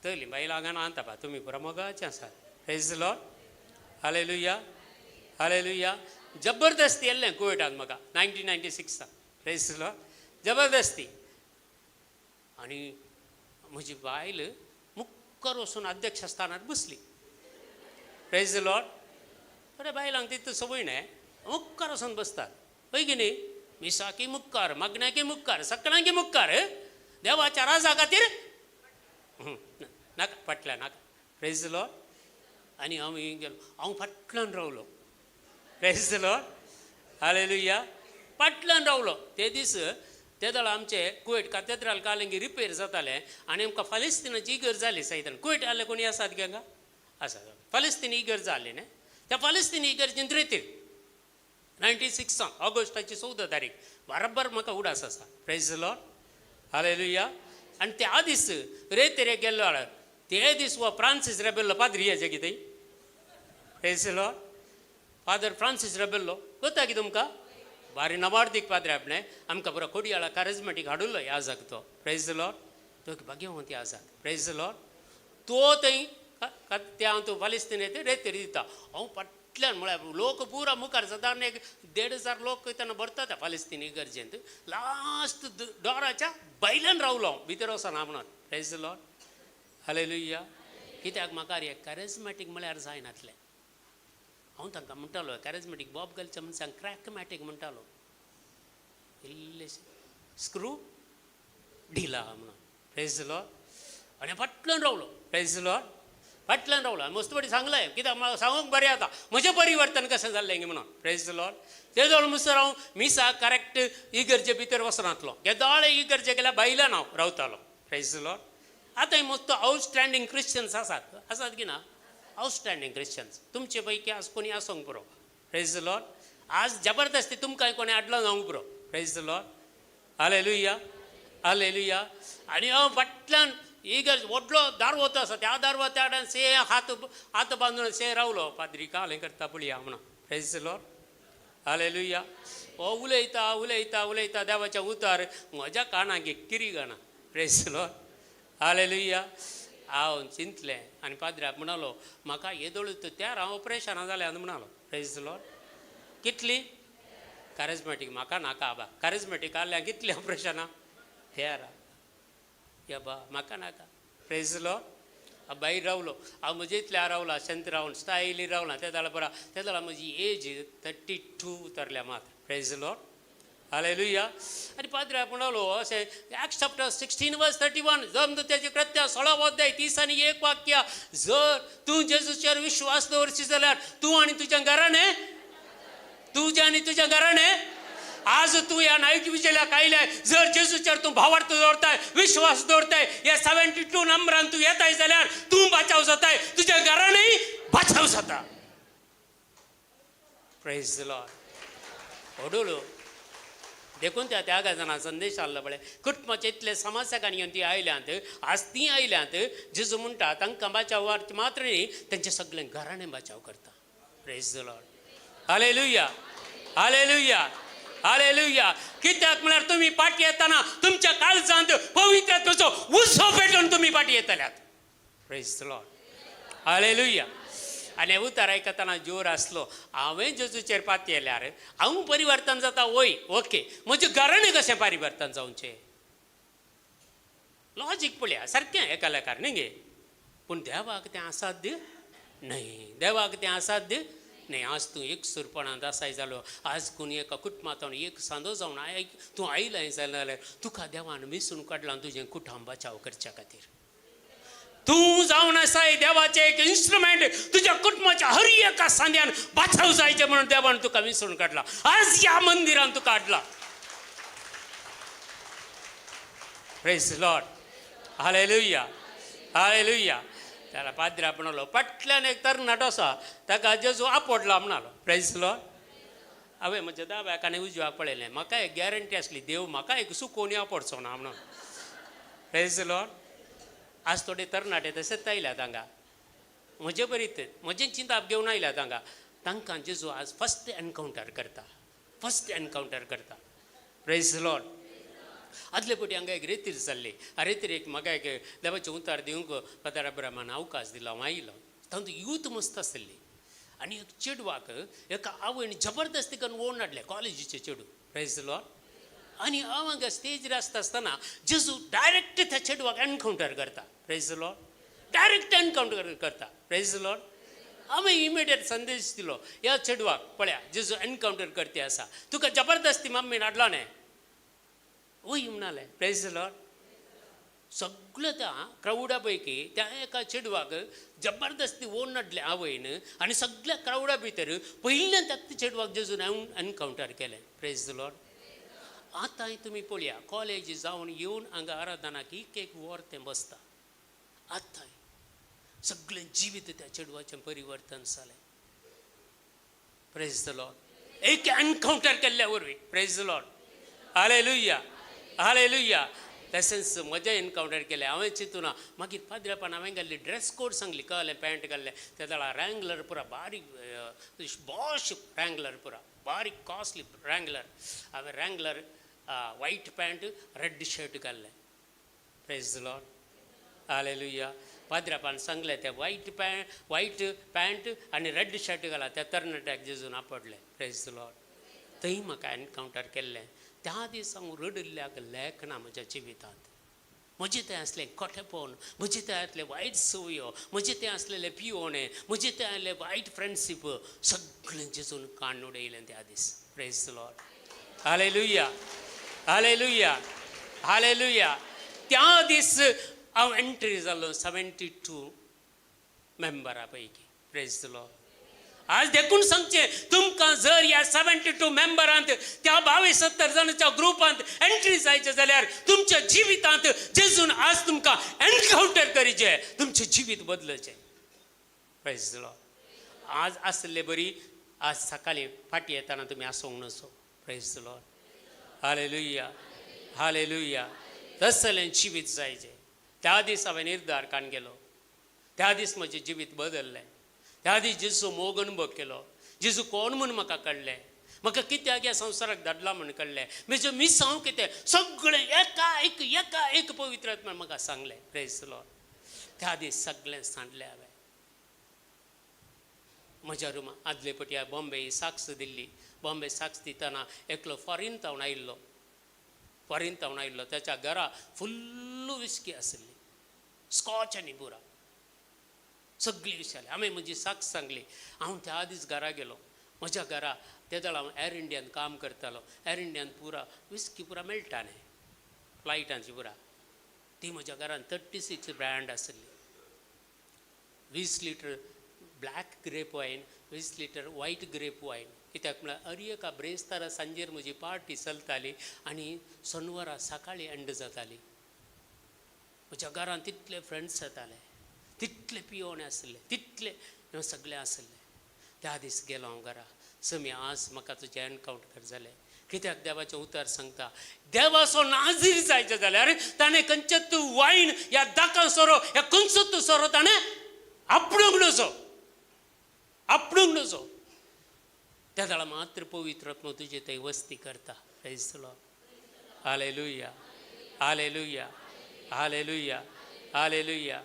तयली बायल हांगा आणता बा तुमी पुरा मोगाचे आसात. Praise the Lord. Hallelujah. Hallelujah. जबरदस्ती येल्लें कुवेटान म्हाका 1996. Praise the Lord. जबरदस्ती. आनी म्हजी बायल मुक्कर वचून अध्यक्ष स्थानार बसली. Praise the Lord. थोड्या बायलांक तितू संवय न्हय, मुक्कार वचून बसतात. हय की न्ही? मिसाकी मुक्कार, मागण्याकी मुक्कार, सगळ्यांकी मुक्कार. देवाच्या राजा खातीर नाका फाटल्यान नाका. Praise the Lord. आनी हांव गेलो, हांव फाटल्यान रावलो. Praise the Lord. हालेलुया. फाटल्यान रावलो. ते दीस ते वेळार आमचे कुवेट कातेद्राल कालंगी रिपेर जातालें आनी आमकां फालिस्तिनाची इगर्ज जाली सायदान. कुवेट आहले कोणी आसात गे हांगा? आसा. फालिस्तीन इगर्ज जाली न्ही, त्या फालिस्तीन इगर्जीन रेतीर 96 ऑगस्टाची 14 तारीख बरोबर म्हाका उडास आसा. Praise Lord, hallelujah. आनी त्या दीस रेतीर गेल्लो ते दीस हो फ्रांसीस रेबेल्लो पाद्री हेजे कितें. Praise Lord. Father Francis Rebello गोता की तुमकां? बारी नवार्दीक पाद्रे आपणें आमकां बरो कोडयाळा कारिजमेटीक हाडुल्लो ह्या जाग तो. प्रेज लॉर्ड. तो भाग्यवंत ह्या जाग. Praise Lord. तो थंय त्या हांव तूं फालिस्तीन येते रेतीर दिता. हांव फाटल्यान म्हळ्यार लोक पुरा मुखार सदां एक 1500 लोक तेन्ना भरता त्या फालिस्तीन इगर्जेंत. लास्ट डोराच्या भायल्यान रावलो हांव, भितर वचना म्हणून. Praise Lord, hallelujah. कित्याक म्हाका हे कॅरिजमॅटीक म्हळ्यार जायनातलें. हांव तांकां म्हणटालो कॅरिजमॅटीक बॉब घालच्या मनशांक क्रॅकमॅटीक म्हणटालो, इल्लेशें स्क्रू ढिला म्हणून. Praise Lord. आनी फाटल्यान रावलो. प्रेज लॉर्ड. फाटल्यान रावलो आनी मस्त पटी सांगलें कित्याक म्हाका सांगूंक बरें जाता म्हजें परिवर्तन कशें जाल्लें गे म्हणून. Praise Lord. ते जवळ म्हणसर हांव मिसा करेक्ट इगर्जे भितर वचनातलो, केदोळे इगर्जे गेल्यार भायल्यान हांव रावतालो. Praise Lord. आतां मस्त आउटस्टँडींग क्रिश्चन्स आसात, आसात की ना? आउटस्टँडींग क्रिश्चन्स तुमचे पैकी आज कोणी आसूंक पुरो. Praise Lord. आज जबरदस्ती तुमकां कोणी हाडलो जावंक पुरो. Praise Lord, hallelujah, hallelujah. आनी हांव फाटल्यान इगर्ज व्हडलो दारवतो आसा त्या दारवत्या कडेन से हात हात बांदून से रावलो. पाद्री काल हें करता पळया म्हणून. Praise Lord, hallelujah. हो उलयता उलयता उलयता देवाच्या उतार म्हज्या कानाक एक किरी गाणा. Praise Lord, hallelujah. हांव चिंतलें आनी पाद्र्याक म्हणालो म्हाका येदोळ त्यार हांव ऑपरेशनां जालें म्हणालो. Praise Lord. कितली कॅरिजमॅटीक म्हाका नाका आबा, कॅरिजमॅटीक आहल्या कितलीं ऑपरेशनां हेर या बा म्हाका नाका. Praise Lord. हांव भायर रावलो, हांव म्हजे इतल्या रावला शांत रावन स्टायली रावला. ते जाल्यार बरा ते जाल्यार म्हजी एज 32 उतरल्या मात. Praise Lord, hallelujah. आनी पाद्र्याक म्हणालो अशें एक्ट चॅप्टर 16 वर्स 31 जर तूं तेजें कृत्य 16 अध्याय 30 आनी 1 वाक्य जर तूं जेजूचेर विश्वास दवरशी जाल्यार तूं आनी तुज्या घराणें, तुज्या आनी तुज्या घराणें आज तूं ह्या नायट विजेल्याक आयल्याय जर जेजूचेर तूं भावार्थ दवरताय, विश्वास दवरताय, ह्या 72 नंबरान तूं येताय जाल्यार तूं बाचाव जाताय, तुज्या घरानय बाचाव जाता. Praise Lord. ओडूलो देखून त्या त्या गजाना संदेश आहलो पळय कुटुंबाचे इतले समस्या घेवन ती आयल्यांत, आज ती आयल्यांत जेजू म्हणटा तांकां बाचाव मात्र न्ही तेंचे सगळें घराणें बाचाव करता. Praise Lord, hallelujah, hallelujah, hallelujah. कित्याक म्हळ्यार तुमी पाटी येतना तुमच्या काळजांत पवित्र उत्सव पेटोवन तुमी पाटी येतल्यात. Praise Lord, hallelujah. आनी उतार आयकतना जोर आसलो हांवें जेजूचेर पातयेल्यार हांव परिवर्तन जाता वय ओके, म्हजें घराणें कशें परिवर्तन जावचें? लॉजीक पळया सारकें एका लेखार न्ही गे, पूण देवाक तें असाध्य न्हय, देवाक तें असाध्य न्हय. आज तूं एक सुरपणांत आसाय जालो, आज कोणी एका कुटुंबांत एक सांदो जावन तूं आयलाय जाल्यार तुका देवान मिसून काडलां तुजें कुटुंब बचाव करच्या खातीर. तूं जावन आसाय देवाचें एक इन्स्ट्रुमेंट, तुज्या कुटुंबाच्या हर एका सांद्यान बाचाव जायचें म्हणून देवान तुका विसरून काडला. आज ह्या मंदिरान तुका हाडला. Praise Lord, hallelujah, hallelujah. त्याला पाद्र्या म्हणालो फाटल्यान एक तरणाटो आसा ताका जेजू आपडला म्हणालो. Praise Lord. हांवें म्हज्या दाव्याक आनी उजव्याक पळयलें, म्हाका एक गॅरंटी आसली देव म्हाका एक सुकोवणी आपडचो ना म्हणून. Praise Lord. आज थोडे तरणाटे तशेंच आयल्यात हांगा म्हजे बरीत म्हजें चिंताप घेवन आयल्यात हांगा. तांकां जेजू आज फस्ट एनकावंटर करता, फस्ट एनकावंटर करता. Praise Lord. आदले पटी हांगा एक रेतीर जाल्ली, आ रेतीर एक म्हाका एक देवाचें उतार दिवंक फादर अब्रामान अवकाश दिलो, हांव आयलो. तातूंत यूथ मस्त आसली आनी एक चेडवाक एका आवयन जबरदस्ती करून ओडून हाडलें, कॉलेजीचें चेडूं. Praise Lord. आनी हांव हांगा स्टेजीर आसता आसतना जेजू डायरेक्ट त्या चेडवाक एनकावंटर करता. Praise Lord. Direct encounter करता. Praise Lord. हांवें इमिडिएट संदेश दिलो ह्या चेडवाक, पळया जेजू एनकावंटर करते आसा, तुका जबरदस्ती मम्मीन हाडलो न्ही. वय म्हणालें. Praise Lord. सगळ्या त्या क्रावडा पैकी त्या एका चेडवाक जबरदस्ती ओडून हाडलें आवयन आनी सगळ्या क्रावडा भितर पयल्यान त्या चेडवाक जेजून एनकावंटर केलें. Praise Lord. आतांय तुमी पळया, कॉलेज जावन येवन हांगा आराधनाक एक एक वर तें बसता. आतांय सगळें जिवीत त्या चेडवाचें परिवर्तन जालें. Praise the Lord. एक एनकावंटर केल्ल्या वरवीं. Praise the Lord. Hallelujah, hallelujah. तशेंच म्हजें एनकावंटर केलें हांवें चिंतूना. मागीर पाद्रेपान हांवें घाल्ली ड्रेस कोड सांगली, कळ्ळें, पॅन्ट घाल्लें ते जाल्यार रँगलर पुरा बारीक बॉश रँगलर पुरा बारीक कॉस्टली रँगलर. हांवें Wrangler white pant red shirt घाल्लें. Praise the Lord. Hallelujah. पाद्रापान सांगलें तें व्हायट व्हायट पॅन्ट आनी रेड शर्ट घाला त्या तरणाट्याक जेजून आपडलें. Praise the Lord. थंय म्हाका एनकावंटर केल्लें. त्या दीस हांव रडिल्ल्याक लेख ना म्हज्या जिवितांत. म्हजें तें आसलें खोटेपण, म्हजें तें आसलें वायट संवयो, म्हजें तें आसलेलें पियोणें, म्हजें तें आसलें वायट फ्रेंडशीप, सगळें जेजून काडून उडयलें त्या दीस. Praise the Lord. Hallelujah, hallelujah, hallelujah. त्या दीस हांव एंट्री जालो 72 मेंबरा पैकी. Praise the Lord. आज देखून सांगचें तुमकां जर ह्या 72 मेंबरांत त्या 72 जाणांच्या ग्रुपांत एंट्री जायचें जाल्यार तुमच्या जिवितांत जेजून आज तुमकां एनकावंटर करीचें, तुमचें जिवीत बदलचें. Praise the Lord. आज आसले बरी आज सकाळीं फाटीं येतना तुमी आसूंक नसो. Praise the Lord. Hallelujah, hallelujah. तसलें जिवीत जायचें. त्या दीस हांवें निर्धार काडून गेलो. त्या दीस म्हजें जिवीत बदललें. त्या दीस जेजू मोग अनुभव केलो. जेजू कोण म्हूण म्हाका कळ्ळें, म्हाका कित्याक ह्या संवसाराक धाडला म्हूण कळ्ळें, म्हजें मिसांव कितें सगळें एका एक एका एक पवित्र आत्मान म्हाका सांगलें. Praise the Lord. त्या दीस सगळें सांडलें हांवें. म्हज्या रुमा आदले पटी बॉम्बे साक्स दिल्ली. बॉम्बे साक्स दितना एकलो फॉरेन तावन आयिल्लो, फॉरेन तावन आयिल्लो. ताच्या घरा फुल्ल विस्की आसली, स्कॉच आनी बुरा सगळी विचारली. हांवें म्हजी साक्स सांगली. हांव त्या दीस घरा गेलो. म्हज्या घरा ते वेळार हांव एअर इंडियान काम करतालो. एअर इंडियान पुरा विस्की पुरा मेळटा न्ही, फ्लायटांची पुरा. ती म्हज्या घरान 36 ब्रँड आसली. 20 litre black grape wine, 20 litre white grape wine. कित्याक म्हळ्यार हर एका ब्रेस्तारा सांजेर म्हजी पार्टी चलताली आनी सोनवारा सकाळीं एंड जाताली. म्हज्या घरान तितले फ्रेंड्स येताले, तितले पियोणे आसले, तितले सगळे आसले. त्या दीस गेलो हांव घरा. समी आज म्हाका तुजें एनकावंटर जालें. कित्याक देवाचें उतर सांगता, देवाचो नाजीर जायचें जाल्यार ताणें खंयचेच वायन ह्या दाका सोरो ह्या खंयचोच सोरो ताणें आपणूंक नजो, आपणूंक नजो. त्या वेळार मात्र पवित्र आत्मा तुजे थंय वस्ती करता. Praise the Lord. Hallelujah, hallelujah, hallelujah, hallelujah,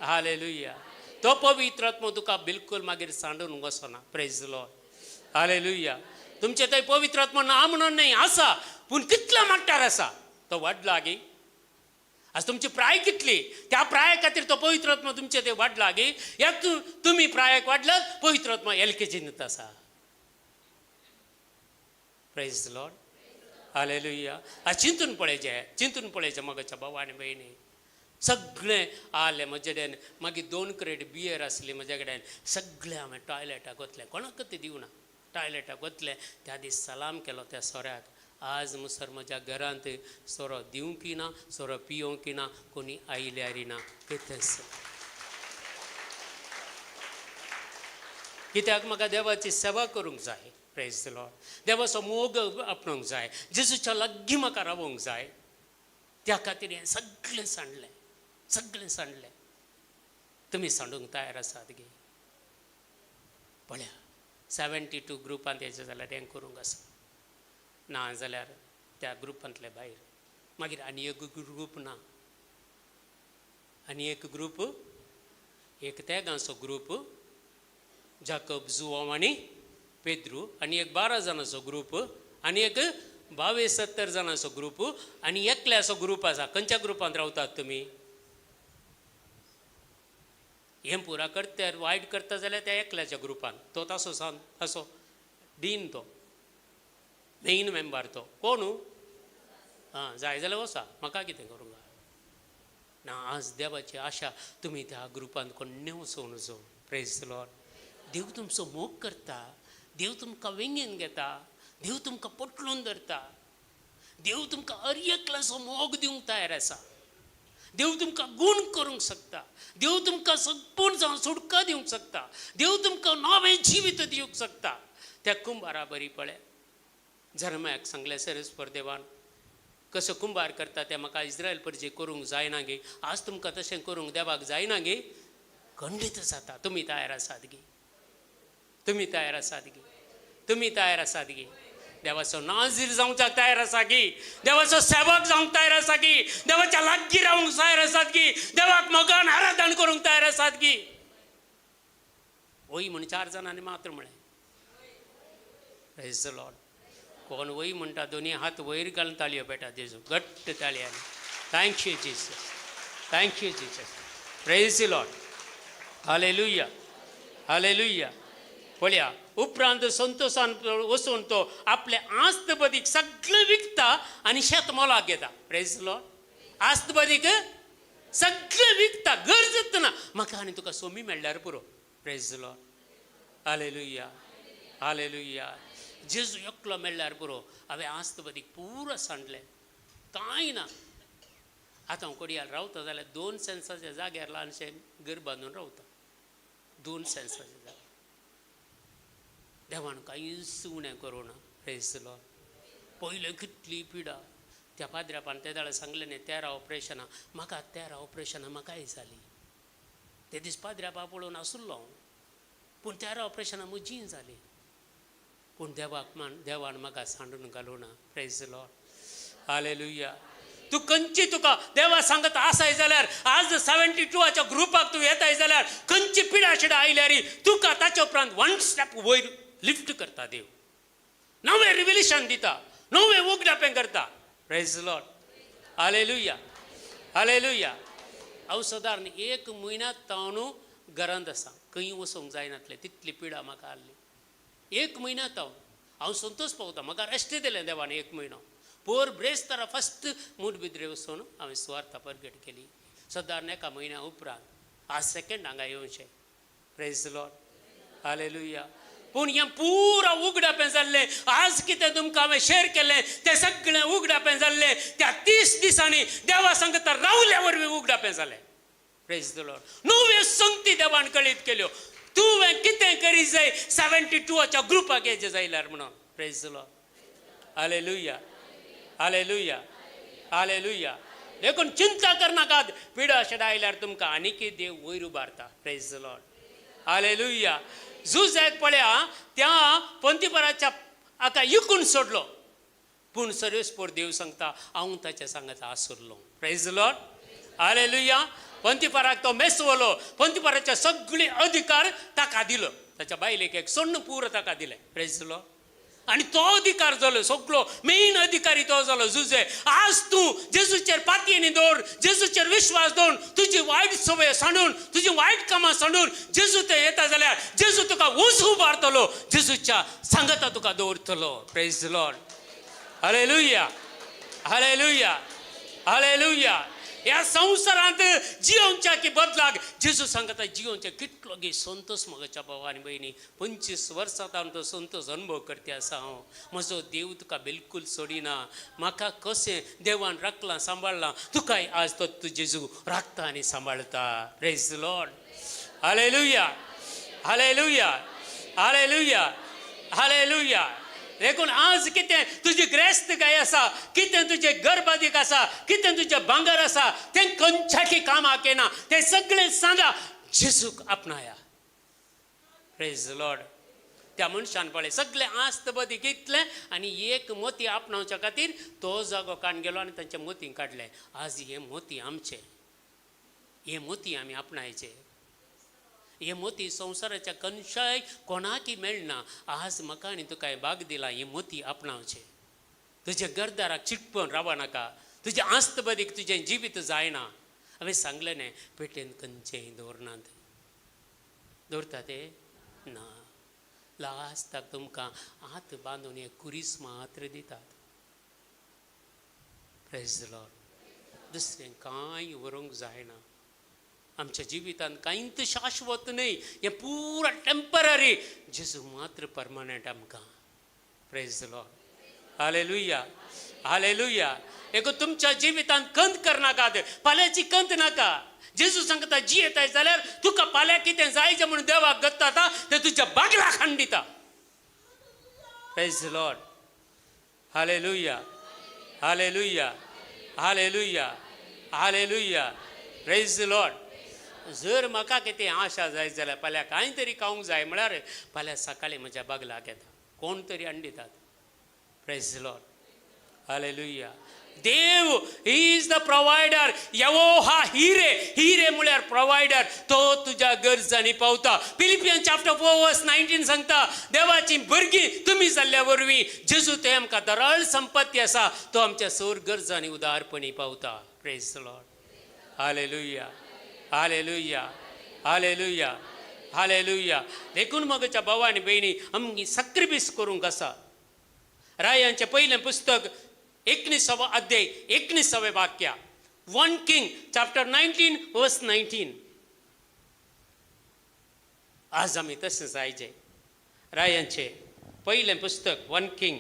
hallelujah. तो पवित्र आत्मा तुका बिलकुल मागीर सांडून वचना. Praise the Lord. Hallelujah. तुमचे थंय पवित्र आत्मा ना म्हणून न्हय, आसा, पूण कितलो माट्टार आसा तो वाडला गी. आज तुमची प्राय कितली, त्या प्राया खातीर तो पवित्र आत्मा तुमचे ते वाडला गी. या तुमी प्रायाक वाडल्यात, पवित्र आत्मा एल के जींत आसा. Praise the Lord. Hallelujah. आज चिंतून पळयचें, चिंतून पळयचें मगाच्या भाव आनी भयणी. सगळें आलें म्हजे कडेन. मागीर 2 क्रेट बियर आसली म्हज्या कडेन. सगळें हांवें टॉयलेटाक वतलें, कोणाकच दिवना. टॉयलेटाक वतलें. त्या दीस सलाम केलो त्या सोऱ्याक. आज मुसर म्हज्या घरांत सोरो दिवंकय ना, सोरो पियोवंकय ना, कोणी आयल्यार ना, कितेंच. कित्याक म्हाका देवाची सेवा करूंक जाय. Praise the Lord. देवाचो मोग आपणूंक जाय, जेजूच्या लागीं म्हाका रावूंक जाय. त्या खातीर हें सगळें सांडलें, सगळें सांडलें. तुमी सांडूंक तयार आसात गे? पळया 72 ग्रुपांत येयचें जाल्यार हें करूंक आसा, ना जाल्यार त्या ग्रुपांतले भायर. मागीर आनी एक ग्रूप ना, आनी एक ग्रूप, एक तेगांचो ग्रूप, जाकब, जुवांव आनी पेद्रू, आनी एक 12 जाणांचो ग्रूप, आनी एक 22-70 जाणांचो ग्रूप, आनी एकल्याचो ग्रूप आसा. खंयच्या ग्रुपांत रावतात तुमी? हें पुरा करता, वायट करता जाल्यार त्या एकल्याच्या ग्रुपान तो तासो सांग, तासो डीन, तो मेन मेंबर तो कोण आं जाय जाल्यार वचा, म्हाका कितें करूंक ना. आज देवाची आशा तुमी त्या ग्रुपांत कोण्णें वचूं नजो. Praise the Lord. देव तुमचो मोग करता, देव तुमकां वेंगेन घेता, देव तुमकां पोटलून धरता. देव तुमकां हर एकल्याचो मोग दिवंक तयार आसा. देव तुमकां गूण करूंक शकता. देव तुमकां संपूर्ण जावन सुटका दिवंक शकता. देव तुमकां नवें जिवीत दिवंक शकता. त्या कुंबारा बरी पळय जर्मयाक सांगलें सरस्पर देवान कसो कुंबार करता तें म्हाका इस्रायल परजे करूंक जायना गे. आज तुमकां तशें करूंक देवाक जायना गे. खंडीत जाता. तुमी तयार आसात गे? तुमी तयार आसात गे? तुमी तयार आसात गे? देवाचो नाजीर जावच्याक तयार आसा की? देवाचो सेवक जावंक तयार आसा की? देवाच्या लागीं रावंक तयार आसात की? देवाक मोगान आराधन करूंक तयार आसात की? वय म्हण 4 जाणांनी मात्र म्हळें. Praise the Lord. कोण वय म्हणटा दोनी हात वयर घालून ताळयो पेटा जेजू घट्ट ताळयांनी. Thank you Jesus. Thank you Jesus. Praise the Lord. Hallelujah. Hallelujah. पळया उपरांत संतोशान वचून तो आपले आस्तबदीक सगळें विकता आनी शेत मोलाक घेता. Praise the Lord. आस्तबदीक सगळें विकता, गरजच ना म्हाका आनी तुका सोमी मेळ्ळ्यार पुरो. Praise the Lord. Hallelujah. Hallelujah. जेजू एकलो मेळ्ळ्यार पुरो. हांवें आस्तबदीक पुरो सांडलें, कांय ना. आतां हांव कोडियाल रावता जाल्यार 2 सेन्साच्या जाग्यार ल्हानशें घर बांदून रावता. 2 सेन्साच्या जाग्यार. देवान कांयच उणें करूं ना. Praise the Lord. पयलें कितली पिडा त्या पाद्र्यापान ते दाळे सांगलें न्ही 13 ऑपरेशनां म्हाका. 13 ऑपरेशनां म्हाकाय जालीं. ते दीस पाद्र्यापा पळोवन आसुल्लो हांव, पूण 13 ऑपरेशनां म्हजीय जालीं. पूण देवाक मान देवान म्हाका सांडून घालूं ना. Praise the Lord. Hallelujah. तूं खंयची तुका देवा सांगत आसाय जाल्यार आज 72 ग्रुपाक तूं येताय जाल्यार खंयची पिडा शिडा आयल्यार तुका ताच्या उपरांत 1 स्टेप वयर लिफ्ट करता देव. नवें रिविलेशन दिता, नवें उगडापें करता. Praise the Lord. Hallelujah. Hallelujah. हांव सदारण 1 म्हयन्या तावन घरांत आसा. खंय वचूंक जायनातलें तितली पिडा म्हाका आहली. 1 म्हयन्या तावन हांव संतोश पावता. म्हाका रेस्ट दिलें देवान 1 म्हयनो. पोर ब्रेस्तारा फस्ट मुडबिद्रे वचून हांवें सुवार्ता परगट केली. सदारण 1 म्हयन्या उपरांत आज सेकेंड हांगा येवचें. Praise the Lord. Hallelujah. पूण हें पुरा उगडापें जाल्लें. आज कितें तुमकां हांवें शेर केलें तें सगळें उगडापें जाल्लें. त्या 30 दिसांनी देवा सांगता रावल्या वरवीं उगडापें जालें. Praise the Lord. नव्यो संगती देवान कळीत केल्यो. तुवें कितें करी जाय 72 ग्रुपाक येचें जायल्यार म्हणून. Praise the Lord. Hallelujah. Hallelujah. Hallelujah. देखून चिंता करनाकात. पिडा शेडा आयल्यार तुमकां आनीकय देव वयर उबारता. Praise the Lord. Hallelujah. जुजाक पळया त्या पंतीपराच्या आका इकून सोडलो, पूण सर्वेस्पोर देव सांगता हांव ताच्या सांगता आसुरलो. Praise the Lord. Hallelujah. पंतीपराक तो मेसवलो. पंतीपराचे सगळे अधिकार ताका दिलो. ताच्या बायलेक एक सोण्ण पूर ताका दिलें. Praise the Lord. आनी तो अधिकार जालो सगळो मेन अधिकारी तो जालो जुजे. आज तूं जेजूचेर पातयेनी दवर, जेजूचेर विश्वास दवर, तुजी वायट संवय सांडून, तुजी वायट कामां सांडून जेजू ते येता जाल्यार जेजू तुका ऊंच उबारतलो. जेजूच्या सांगता तुका दवरतलो. Praise the Lord. Hallelujah. Hallelujah. Hallelujah. ह्या संवसारांत जियोवच्या की बदलाक जेजू सांगता जियोवच्या कितलो गे संतोष. म्हज्या भाव आनी भयणी 25 वर्सां तावन तो संतोष अनुभव करते आसा हांव. म्हजो देव तुका बिलकूल सोडिना. म्हाका कशें देवान राखलां सांबाळ्ळां तुकाय आज तो तूं जेजू राखता आनी सांबाळता. Praise the Lord. Hallelujah. Hallelujah. Hallelujah. Hallelujah. देखून आज कितें तुजी ग्रेस्तकाय आसा, कितें तुजें गर्भादीक आसा, कितें तुजें भांगर आसा, तें खंयच्याकी कामाक येना. तें सगळें सांगा जेजूक आपणाया. Praise the Lord. त्या मनशान पळय सगळें आस्त बदी घेतलें आनी एक मोती आपणावच्या खातीर तो जागो काडून गेलो आनी तांचे मोती काडले. आज हे मोती आमचे, हे मोती आमी आपणायचे. हे मोती संवसाराच्या खंयच्याय कोणाकय मेळना. आज म्हाका आनी तुका भाग दिला हे मोती आपणावचे. तुज्या घरदाराक चिटपून रावो नाका. तुजें आस्तबदीक तुजें जिवीत जायना. हांवें सांगलें न्ही पेटेन खंयचेंय दवरनात. दवरता ते ना. लास्टाक तुमकां हात बांदून एक कुरीस मात्र दितात. Praise the Lord. दुसरें कांय व्हरूंक जायना. आमच्या जिवितांत कांयच शाश्वत न्हय. हें पुरा टेंपररी. जेजू मात्र परमनंट आमकां. Praise the Lord. Hallelujah. Hallelujah. देखून तुमच्या जिवितांत कंत करनाकात, फाल्यांची कंत नाका. जेजू सांगता जियेताय जाल्यार तुका फाल्यां कितें जायचें म्हणून देवाक गत्ता तें तुज्या बागला खाण दिता. Praise Lord. Hallelujah, hallelujah, hallelujah, hallelujah. Praise Lord. जर म्हाका कितें आशा जाय जाल्यार फाल्यां कांय तरी खावंक जाय म्हळ्यार फाल्यां सकाळीं म्हज्या बागलाक येता कोण तरी हाडून दितात. Praise Lord. Hallelujah. Dev is the provider. यवोहा हिरे, हिरे म्हळ्यार प्रोवायडर. तो तुज्या गरजांनी पावता. फिलिपियन चॅप्टर 4 वर्स 19 सांगता देवाची भुरगीं तुमी जाल्ल्या वरवीं जेजू ते आमकां दरळ संपत्ती आसा, तो आमच्या सोर गरजांनी उदारपणी पावता. Praise Lord. Hallelujah, hallelujah, hallelujah, hallelujah. देखून मगच्या भावा आनी भयणी आमगी सक्रिफीस करूंक आसा. रायांचें पयलें पुस्तक 19वो अध्याय 19वें वाक्य, 1 King chapter 19 verse 19. आज आमी तशें जायचे. रायांचें पयलें पुस्तक 1 किंग.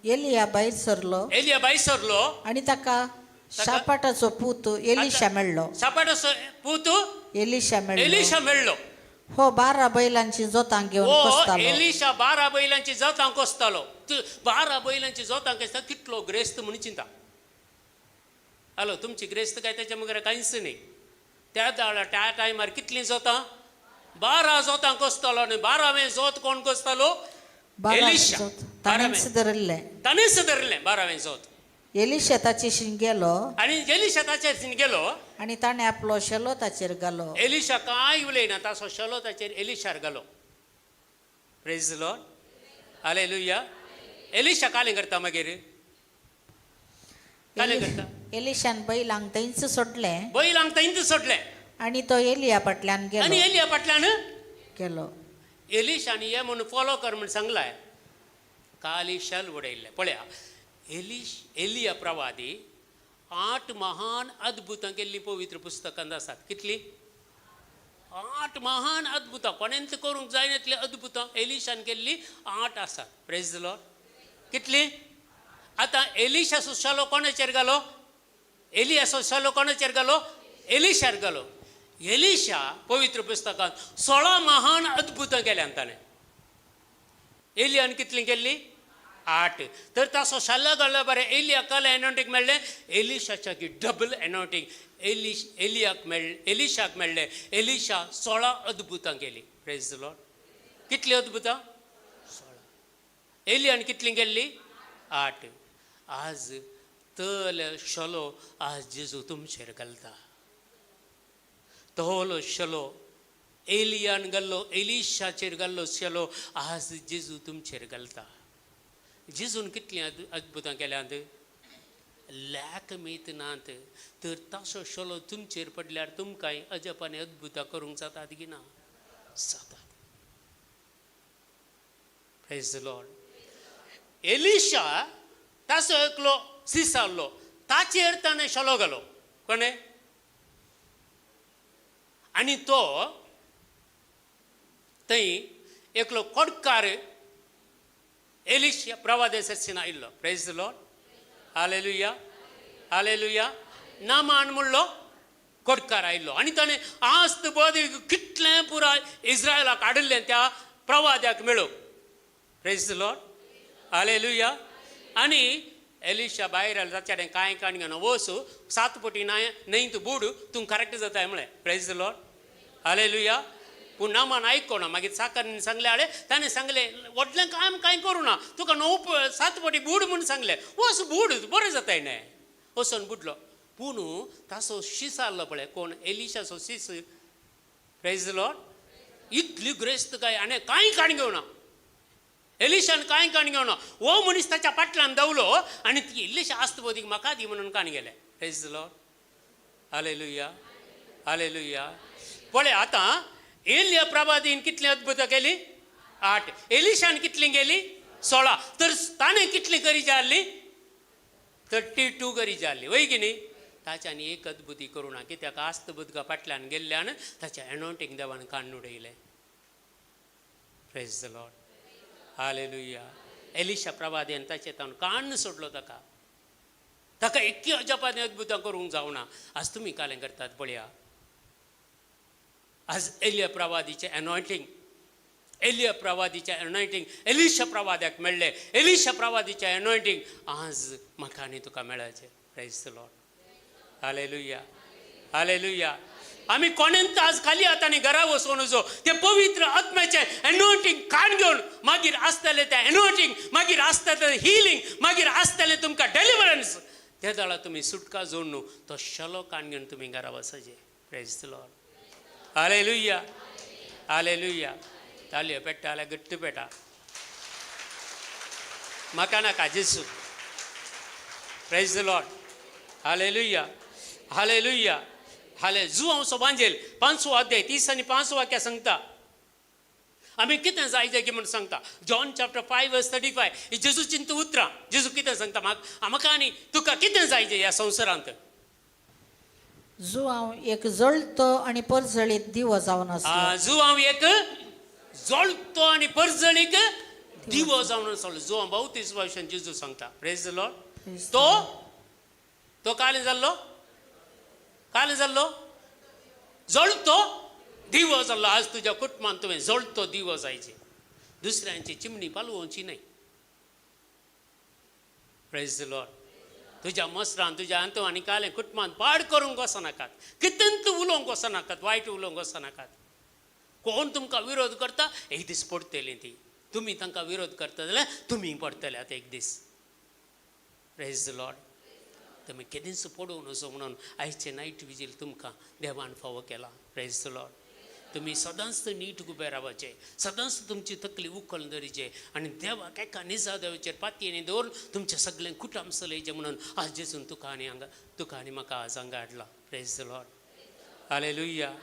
एलिया भायर सरलो. एलिया भायर सरलो. आनी ताका शापाटाचो पूत एलिशा मेळ्ळो. सापाटाचो पूत एलिशा मेळ्ळो. एलिशा मेळ्ळो. हो 12 बैलांची जोतां घेवन हो कोसतालो. एलिशा 12 बैलांची जोतां कोसतालो. 12 बैलांची जोतां कोसता, कितलो ग्रेस्त म्हूण चिंता. हॅलो, तुमची ग्रेस्त काय त्याच्या मुखार कांयच न्ही. त्या त्या टायमार कितलीं जोतां? 12 जोतां कोसतालो. आनी 12वें जोत कोण कोसतालो? एलिशा. ताणेंच धरिल्लें. ताणेंच धरलें 12वें जोत. एलिशा ताचे गेलो. आनी एलिशा ताचेर गेलो. आनी ताणें आपलो शेलो ताचेर घालो. एलिशा कांय उलयना, ताचो शेलो ताचेर एलिशार घालो. Praise Lord. Hallelujah. Elisha कालें करता मागीर? कालें करता? एलिशान बैलांक थंयच सोडलें. बैलांक थंयच सोडलें. आनी तो एलिया फाटल्यान आनी गेलो. एलिया फाटल्यान गेलो. एलिशान ये म्हणून फॉलो कर म्हूण सांगलाय. काली शेल उडयल्लें. पळया, एलिया प्रवादी 8 महान अद्भुतां केल्लीं पवित्र पुस्तकांत आसात. कितलीं? 8 महान अद्भुतां. कोणेंच करूंक जायना इतलीं अद्भुतां एलिशान केल्लीं 8 आसात. Praise Lord. कितलीं? आतां एलिशाचो शेलो कोणाचेर घालो? एलियाचो शेलो कोणाचेर घालो? एलिशार घालो. एलिशा पवित्र पुस्तकांत 16 महान अद्भुतां केल्यान ताणें. एलियान कितलीं केल्लीं? 8. तर ताचो शेलो घालो बरें. एलिया कल एनोटीक मेळ्ळें, एलिशाच्या की डबल एनोटीक एलियाक मेळ्ळें, एलिशाक मेळ्ळें. एलिशा 16 अद्भुतां केलीं. Praise Lord. कितलीं अद्भुतां? 16. एलियान कितलीं केल्लीं? 8. आज तल शलो आज जेजू तुमचेर घालता. तोलो शलो एलियान घाल्लो, एलिशाचेर घाल्लो शलो आज जेजू तुमचेर घालता. जेजून कितलीं अद्भुतां केल्यांत? लॅक मेत नात. तर तासो शलो तुमचेर पडल्यार तुमकांय अजप आनी अद्भुतां करूंक जातात की ना? जातात. Praise Lord. Elisha ताचो एकलो सीस आहलो, ताचेर ताणें शलो घालो. कोणें? आनी तो थंय एकलो कोडकार एलिशा प्रवादेसरसीन आयिल्लो. Praise Lord. Hallelujah, hallelujah. Naaman म्हणलो कोडकार आयिल्लो आनी ताणें आस्त बोध कितलें पुराय इस्रायलाक हाडिल्लें त्या प्रवाद्याक मेळूंक. Praise Lord. Hallelujah. आनी एलिशा भायर आयलो, ताच्या कडेन कांय काण घेवन वस 7 पटी न्हय तूं बूड, तूं करेक्ट जाताय म्हळें. Praise Lord. Hallelujah. पूण नामान आयकोना. मागीर चाकरांनी सांगलें, हाडे ताणें सांगलें व्हडलें काम कांय करूं ना, तुका 7 पटी बूड म्हूण सांगलें, वच बूड बरें जाताय न्हय. वचोन बुडलो. पूण ताचो शीस आहलो पळय, कोण? एलिशाचो शीस. Praise Lord. इतली ग्रेस्त काय आनी कांय काण घेवना. एलिशान कांय काण घेवना. हो मनीस ताच्या फाटल्यान धांवलो आनी ती इल्लीशी आस्त बोदीक म्हाका दी म्हणून काण गेले. Praise Lord. Hallelujah, hallelujah. पळय आतां एलिया प्रभादीन कितलीं अद्भुतां केली? 8. एलिशान कितलीं केली? 16. तर ताणें कितलीं करी जाल्ली? 32 करी जाल्ली. वय की न्ही? ताच्यान एक अद्भुती करूं ना, कित्याक आस्त बुदगा फाटल्यान गेल्ल्यान ताच्या एनोटीक देवान काडून उडयलें. Praise the Lord. Hallelujah. Elisha प्रवादीन ताचें तावन काण्ण सोडलो ताका. ताका इतकी अजापान अद्भुतां करूंक जावना. आज तुमी कालें करतात पळया. आज एलिया प्रवादीचें एनॉयटींग, एलिया प्रवादीचें एनॉयटींग एलिशा प्रवाद्याक मेळ्ळें. एलिशा प्रवादीचें एनॉयटींग आज म्हाका आनी तुका मेळाचें. Praise the Lord. Hallelujah, hallelujah. आमी कोणेंत आज खाली हातांनी घरा वचून वचो तें पवित्र आत्म्याचें एनॉयटींग काण घेवन मागीर आसतलें तें एनॉयटींग, मागीर आसतलें हिलींग, मागीर आसतलें तुमकां डेलिवरन्स. ते जाल्यार तुमी सुटका जोड न्हू तो शेलो काण घेवन तुमी घरा वचचें. Praise the Lord. Hallelujah, hallelujah. तालयो पेट्टा जाल्यार घट्ट पेटा, म्हाका नाका जेजू. Praise the Lord. Hallelujah, hallelujah, हाले. जुवांव सोबांजेल 5वो अध्याय 30 आनी 5 वाक्या सांगता आमी कितें जाय जाय की म्हूण सांगता. जॉन चॅप्टर 5 वर्स 35 ही जेजूचीं तीं उतरां. जेजू कितें सांगता म्हाका, म्हाका आनी तुका कितें जाय जाय ह्या संवसारांत? जुवांव एक जळतो आनी परजळीत दिवो जावन आसलो. जुवांव एक जळतो आनी परजळीक दिवो जावन आसलो. जुवांव बावतीस वर्सां जेजू सांगता. Praise the Lord. Praise तो तो काले जाल्लो, काले जाल्लो जळतो दिवो जाल्लो. आज तुज्या कुटुंबान तुवें जळतो दिवो जायचे, दुसऱ्यांची चिमणी पालोवची न्हय. Praise the Lord. तुज्या मसरान तुज्या अंतू आनी कालें कुटुंबान पाड करूंक वचनाकात, कितंत उलोवंक वचनाकात, वायट उलोवंक वचनाकात. कोण तुमकां विरोध करता एक दीस पडटलीं ती. तुमी तांकां विरोध करता जाल्यार तुमी पडटले आतां एक दीस. Praise the Lord. तुमी केदींच पडूं नजो म्हणून आयचे नायट विजील तुमकां देवान फावो केला. Praise the Lord. तुमी सदांच नीट उबे रावचें, सदांच तुमची तकली उखल दवरिचे आनी देवाक एका निजा देवाचेर पातयेनी दवरून तुमचें सगळें कुटुंब चलयचें म्हणून आज जेजून तुका आनी हांगा, तुका आनी म्हाका आज हांगा हाडला. Praise the Lord. Hallelujah,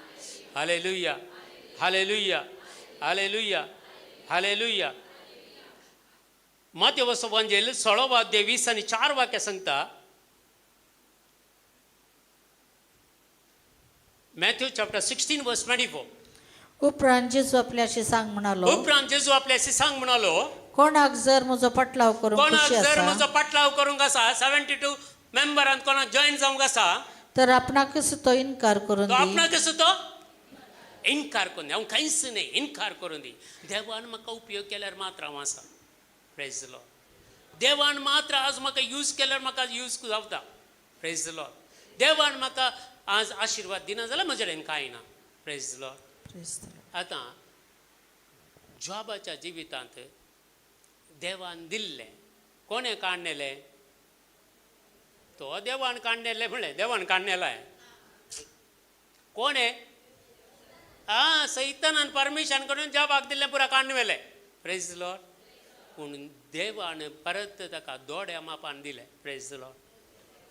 hallelujah, hallelujah, hallelujah, hallelujah. Matthew वंजेल 16 अध्याय 20 आनी 4 वाक्या सांगता. मॅथ्यू चॅप्टर 16 वर्स 24. उपरांत जेजू आपल्या शिसांक म्हणालो, उपरांत जेजू आपल्या शिसांक म्हणालो, कोणाक जर म्हजो पाटलाव करूंक कोणाक खुशी जर आसा म्हजो पाटलाव करूंक आसा, 72 मेंबरांत कोणाक जॉयन जावंक आसा तर आपणाकच तो इनकार करून तो दी. आपणाकच तो इनकार करून दी. हांव कांयच न्हय, इनकार करून दी. देवान म्हाका उपयोग केल्यार मात्र हांव आसा. Praise the Lord. देवान मात्र आज म्हाका यूज केल्यार म्हाका यूज जावता. Praise the Lord. देवान म्हाका आज आशिर्वाद दिना जाल्यार म्हजे कडेन कांय ना. Praise the Lord. Praise the Lord. आतां जॉबाच्या जिवितांत देवान दिल्लें कोणें काडलें? तो देवान काडलें म्हणलें, देवान काडलें कोणें? आं, सैतानान परमिशन करून जॉबाक दिल्लें पुरा काडून व्हेलें. Praise the Lord. पूण देवान परत ताका दोड्या मापान दिलें. Praise the Lord.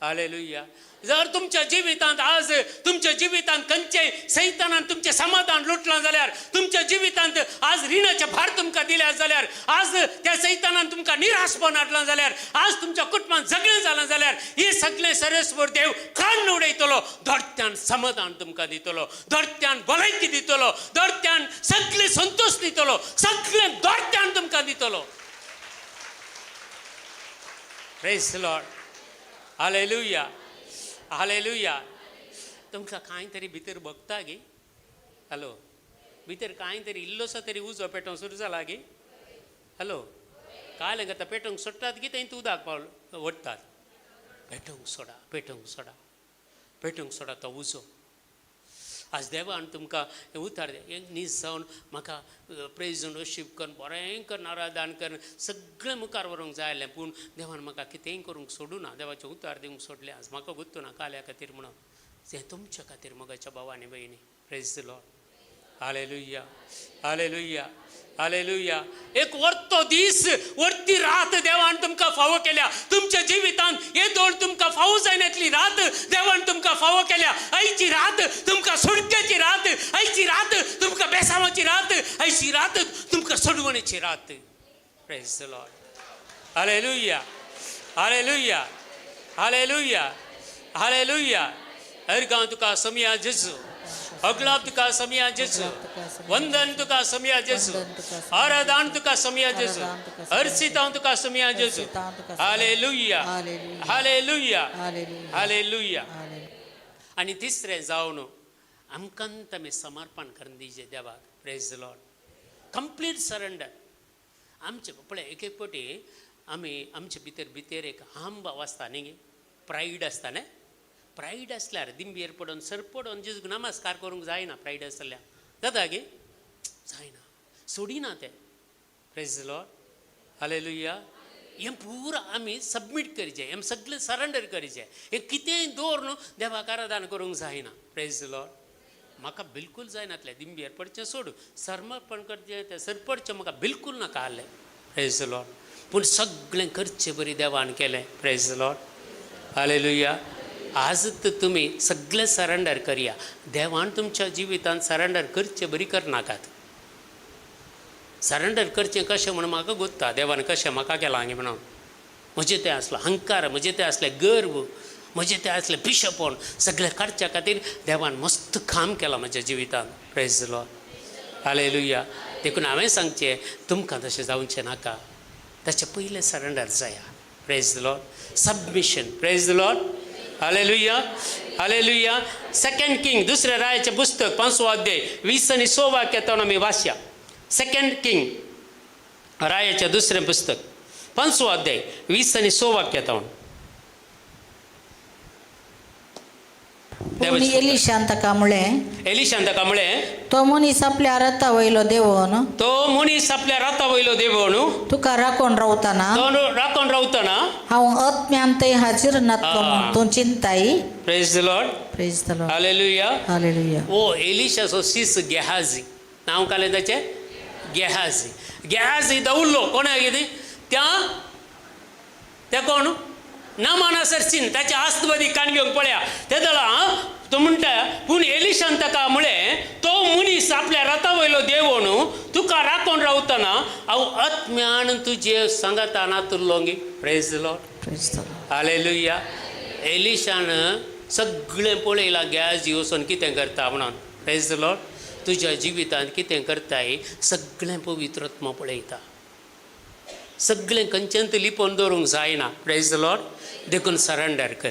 Hallelujah. जर तुमच्या जिवितांत आज तुमच्या जिवितांत खंयचें सैतानान तुमचें समाधान लुटलां जाल्यार, तुमच्या जिवितांत आज रिणाचे भार तुमकां दिल्या जाल्यार, आज त्या सैतानान तुमकां निराशपण हाडलां जाल्यार, आज तुमच्या कुटुंबांत झगडें जालां जाल्यार, हे सगळें सरस्वर देव काडून उडयतलो. दोडत्यान समाधान तुमकां दितलो, दोडत्यान भलायकी दितलो, दोडत्यान सगळे संतोश दितलो, सगळें दोडत्यान तुमकां दितलो. Praise the Lord. Hallelujah, hallelujah. तुमकां कांय तरी भितर भोगता गी? हॅलो, भितर कांय तरी इल्लोसो तरी उजो पेटोवंक सुरू जाला गी? हॅलो, काल आतां पेटोवंक सोडटात की थंय उदक पावल ओडटात? पेटोवंक सोडा, पेटोवंक सोडा, पेटोवंक सोडा तो उजो. आज देवान तुमकां उतार नीज जावन म्हाका प्रेज एंड वर्शीप करून बरें करून आराधन करून सगळें मुखार व्हरूंक जाय आसलें, पूण देवान म्हाका कितेंय करूंक सोडूं ना. देवाचें उतार दिवंक सोडलें. आज म्हाका गुत्तू ना काल्या खातीर म्हणून, हें तुमच्या खातीर मोगाच्या भावा आनी भयणी. Praise the Lord. Hallelujah, hallelujah, hallelujah. एक वर्तो दीस, वर्ती रात देवान तुमकां फावो केल्या. तुमच्या जिवितांत येदोळ तुमकां फावो जायनातली रात देवान तुमकां फावो केल्या. आयची रात तुमकां सुटक्याची रात, आयची रात तुमकां बेसावाची रात, आयची रात तुमकां सोडवणेची रात. Praise the Lord. Hallelujah, hallelujah, hallelujah, hallelujah. हर गांव तुका सोमया जेजू, अगलाब तुका समिया जेसू, वंदन तुका समिया जेसू, आराधान तुका समिया जेसू, अर्सितांव तुका समिया जेसू. Hallelujah, hallelujah, hallelujah. आनी तिसरें जावन आमकां आमी समर्पण करून दिवचें देवाक. Praise Lord. Complete surrender. आमचे पळय एक एक फावटी आमी आमचे भितर भितर एक हांब आसता न्ही, प्रायड आसता न्ही. प्रायड आसल्यार दिंबेर पडून सर पडून जेजूक नमस्कार करूंक जायना. प्रायड आसल्यार जाता गे? जायना, सोडिना तें. Praise Lord, hallelujah. हें पुरा आमी सबमीट करचें, हें सगळें सरेंडर करचें. हें कितेंय दवर न्हू देवाक आराधन करूंक जायना. प्रेज लॉर्ड. म्हाका बिलकूल जायनातलें दिंबेर पडचें सोडू, समर्पण करचें तें सरपडचें म्हाका बिलकूल नाका आहलें. Praise Lord. पूण सगळें करचें बरी देवान केलें. Praise Lord, hallelujah. आज तर तुमी सगळें सरेंडर करया. देवान तुमच्या जिवितांत सरेंडर करचें बरी करनाकात. सरेंडर करचें कशें म्हणून म्हाका गोत्ता देवान कशें म्हाका केलां म्हणून. म्हजें तें आसलो अहंकार, म्हजें तें आसलें गर्व, म्हजें तें आसलें पिशेपण, सगळें काडच्या खातीर देवान मस्त काम केलां म्हज्या जिवितांत. Praise Lord, hallelujah. देखून हांवें सांगचें तुमकां तशें जावचें नाका. ताचें पयलें सरेंडर जाया. Praise Lord. Submission. Praise Lord, hallelujah, hallelujah. Second King, दुसऱ्या रायाचें पुस्तक 5वो अध्याय 20 आनी 6 वाक्यां आमी वाचया. सेकंड किंग, रायाचें दुसरें पुस्तक 5वो अध्याय 20 आनी 6 वाक्यां. पूण एलिशान ताका म्हळें, एलिशान ताका म्हळें, तो मनीस आपल्या रथा वयलो देंवोन तो मनीस आपल्या राता वयलो देवण तुका राखून रावतना तो राखून रावतना हांव आत्म्यान थंय हाजीर नातलो म्हूण तूं चिंताय. Praise Lord, praise the Lord, hallelujah. Hallelujah. O एलिशाचो cis Gehazi, नांव कालें ताचें गेहाजी. गेहाजी दवरलो कोणा कितें त्या त्या कोण नामाना सरसीन ताच्या आस्तबदी कान घेवंक पळया ते दळा. तो म्हणटा, पूण एलिशान ताका म्हळें, तो मनीस आपल्या रथा वयलो देवण तुका राखून रावतना हांव आत्म्यान तुजे सांगाता नातुरलो गी. Praise Lord, praise the Lord. Hallelujah. एलिशान सगळें पळयलां गॅस वचून कितें करता म्हणून. प्रेज लॉर्ड. तुज्या जिवितांत कितें करताय सगळें पवित्रत्म पळयता. सगळें खंयच्यान लिपोवन दवरूंक जायना. प्रेज लॉर्ड. देखून सरेंडर कर.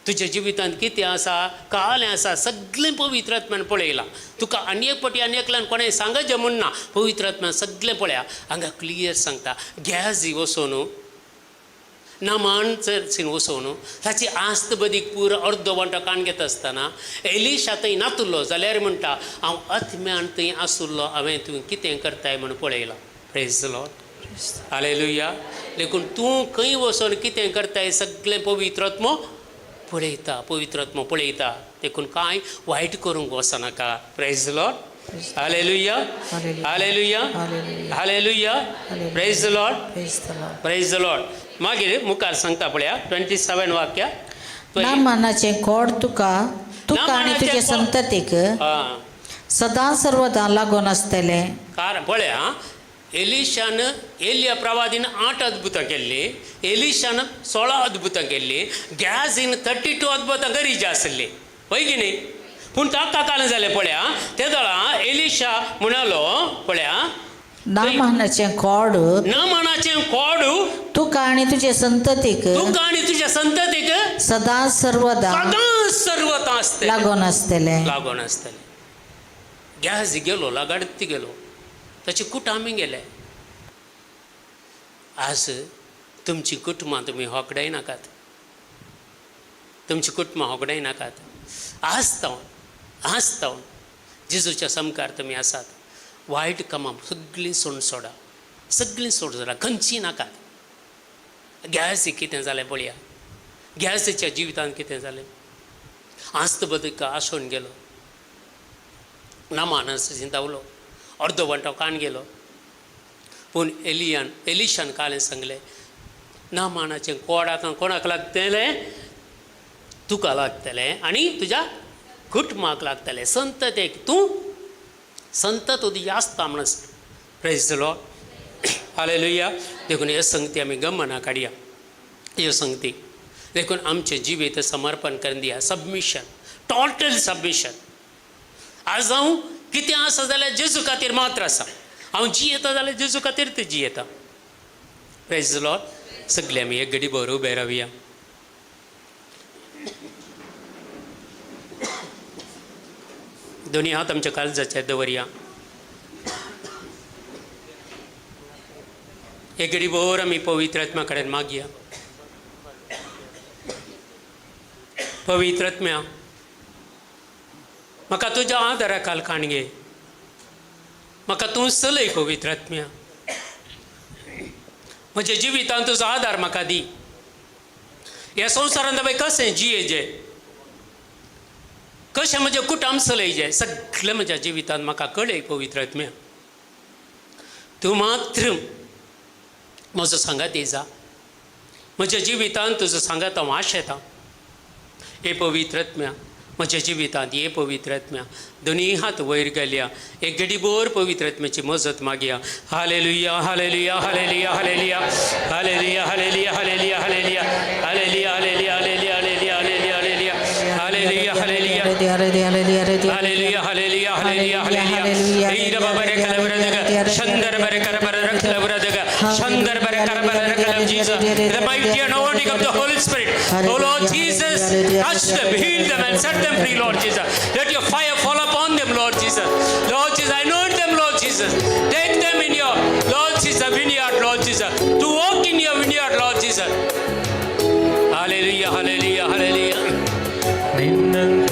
तुज्या जिवितांत कितें आसा कालें आसा सगळें पवित्रात्म्यान पळयलां. तुका आनी एक पटी आनी एकल्यान कोणें सांगचें म्हूण ना. पवित्रात्म्यान सगळें पळया. हांगा क्लियर सांगता, गॅस वचून नामान चर्चीन वचोवन ताची आस्त बदीक पूर अर्दो वांटो काण घेता आसतना एलिशा थंय नातुल्लो जाल्यार म्हणटा, हांव आत्म्यान थंय आसुल्लो, हांवें तूं कितें करताय म्हूण पळयलां. Praise Lord, hallelujah. देखून तूं खंय वचोन कितें करताय सगळें पवित्रात्मो पळयता, पवित्रात्मो पळयता. देखून कांय वायट करूंक वचनाका. Praise Lord, hallelujah, hallelujah, hallelujah. Praise Lord, praise the Lord. Praise Lord. मागीर मुखार सांगता पळया 27 वाक्य. नामानाचें कोड तुका तुका आनी तुजे संततीक सदां सर्वदां लागून आसतलें. कारण पळया, एलिशान एलिया प्रवादीन 8 अद्भुतां केल्लीं, एलिशान 16 अद्भुतां केल्लीं, गॅजीन 32 अद्भुतां गरीज आसली, हय की न्ही? पूण ताका काल जालें पळया ते दळा एलिशा म्हणालो पळया, नामानाचें कोड नामानाचें कोड तुका आनी तुजे संततीक तुका आनी तुज्या संततीक सदां सर्वदां सदां सर्वता आसतलें, लागून आसतलें. लागून आसतलें. गॅस गेलो, लागाडत गेलो, ताचे कुटामी गेले. आज तुमची कुटुंबां तुमी होगडाय नाकात, तुमची कुटुंबां होगडाय नाकात. आज तावन, आज तावन जेजूच्या सामकार तुमी आसात. वायट कामां सगळीं सोड सोडा, सगळीं सोड सोडा, खंयचीं नाकात. गॅस कितें जालें पळया, गॅसीच्या जिवितांत कितें जालें. आस्त बदका आसोन गेलो, नामान धांवलो, अर्दो वांटो कान गेलो. पूण एलियान एलिशान कालें सांगलें, नामानाचें कोडाक कोणाक लागतलें? तुका लागतलें आनी तुज्या कुटुंबाक लागतलें, संततेक. तूं संतत तुजी आसता म्हणस. Praise Lord, hallelujah. देखून हे संगती आमी गमना काडया, ह्यो संगती. देखून आमचें जिवीत समर्पण करून दिया. Submission, Total submission. आज हांव कितें आसा जाल्यार जेजू खातीर मात्र आसा. हांव जियेता जाल्यार जेजू खातीर तें जियेता. Praise the Lord. सगळे आमी एक घडी भर उबे रावया. दोनी हात आमच्या काळजाचेर दवरया. एक घडी भर आमी पवित्र आत्म्या कडेन मागया. पवित्र आत्म्या, म्हाका तुज्या आदारा खाल काणगे, म्हाका तूं चलय पवित्र आत्म्या. म्हज्या जिवितांत तुजो आदार म्हाका दी. ह्या संवसारांत बाय कशें जियेजें, कशें म्हजें कुटुंब चलयजें, सगळें म्हज्या जिवितांत म्हाका कळय पवित्र आत्म्या. तूं मात्र म्हजो सांगात जा. म्हज्या जिवितांत तुजो सांगात हांव आशेतां. हे पवित्र आत्म्या, म्हज्या जिवितांत ये पवित्र आत्म्या. दोनी हात वयर गेल्या, एक घडी भर पवित्र आत्म्याची मजत मागया. Hallelujah, hallelujah, hallelujah, hallelujah, hallelujah, hallelujah, hallelujah, hallelujah, hallelujah, hallelujah, hallelujah, hallelujah, hallelujah, hallelujah, hallelujah, hallelujah, hallelujah, hallelujah, hallelujah. Jesus, the mighty anointing of the Holy Spirit. Oh Lord Jesus, touch them, heal them and set them free, Lord Jesus. Let your fire fall upon them, Lord Jesus. Lord Jesus, anoint them, Lord Jesus. Take them in your, Lord Jesus, vineyard, Lord Jesus. To walk in your vineyard, Lord Jesus. Hallelujah, hallelujah, hallelujah. ನಿನ್ನಂತ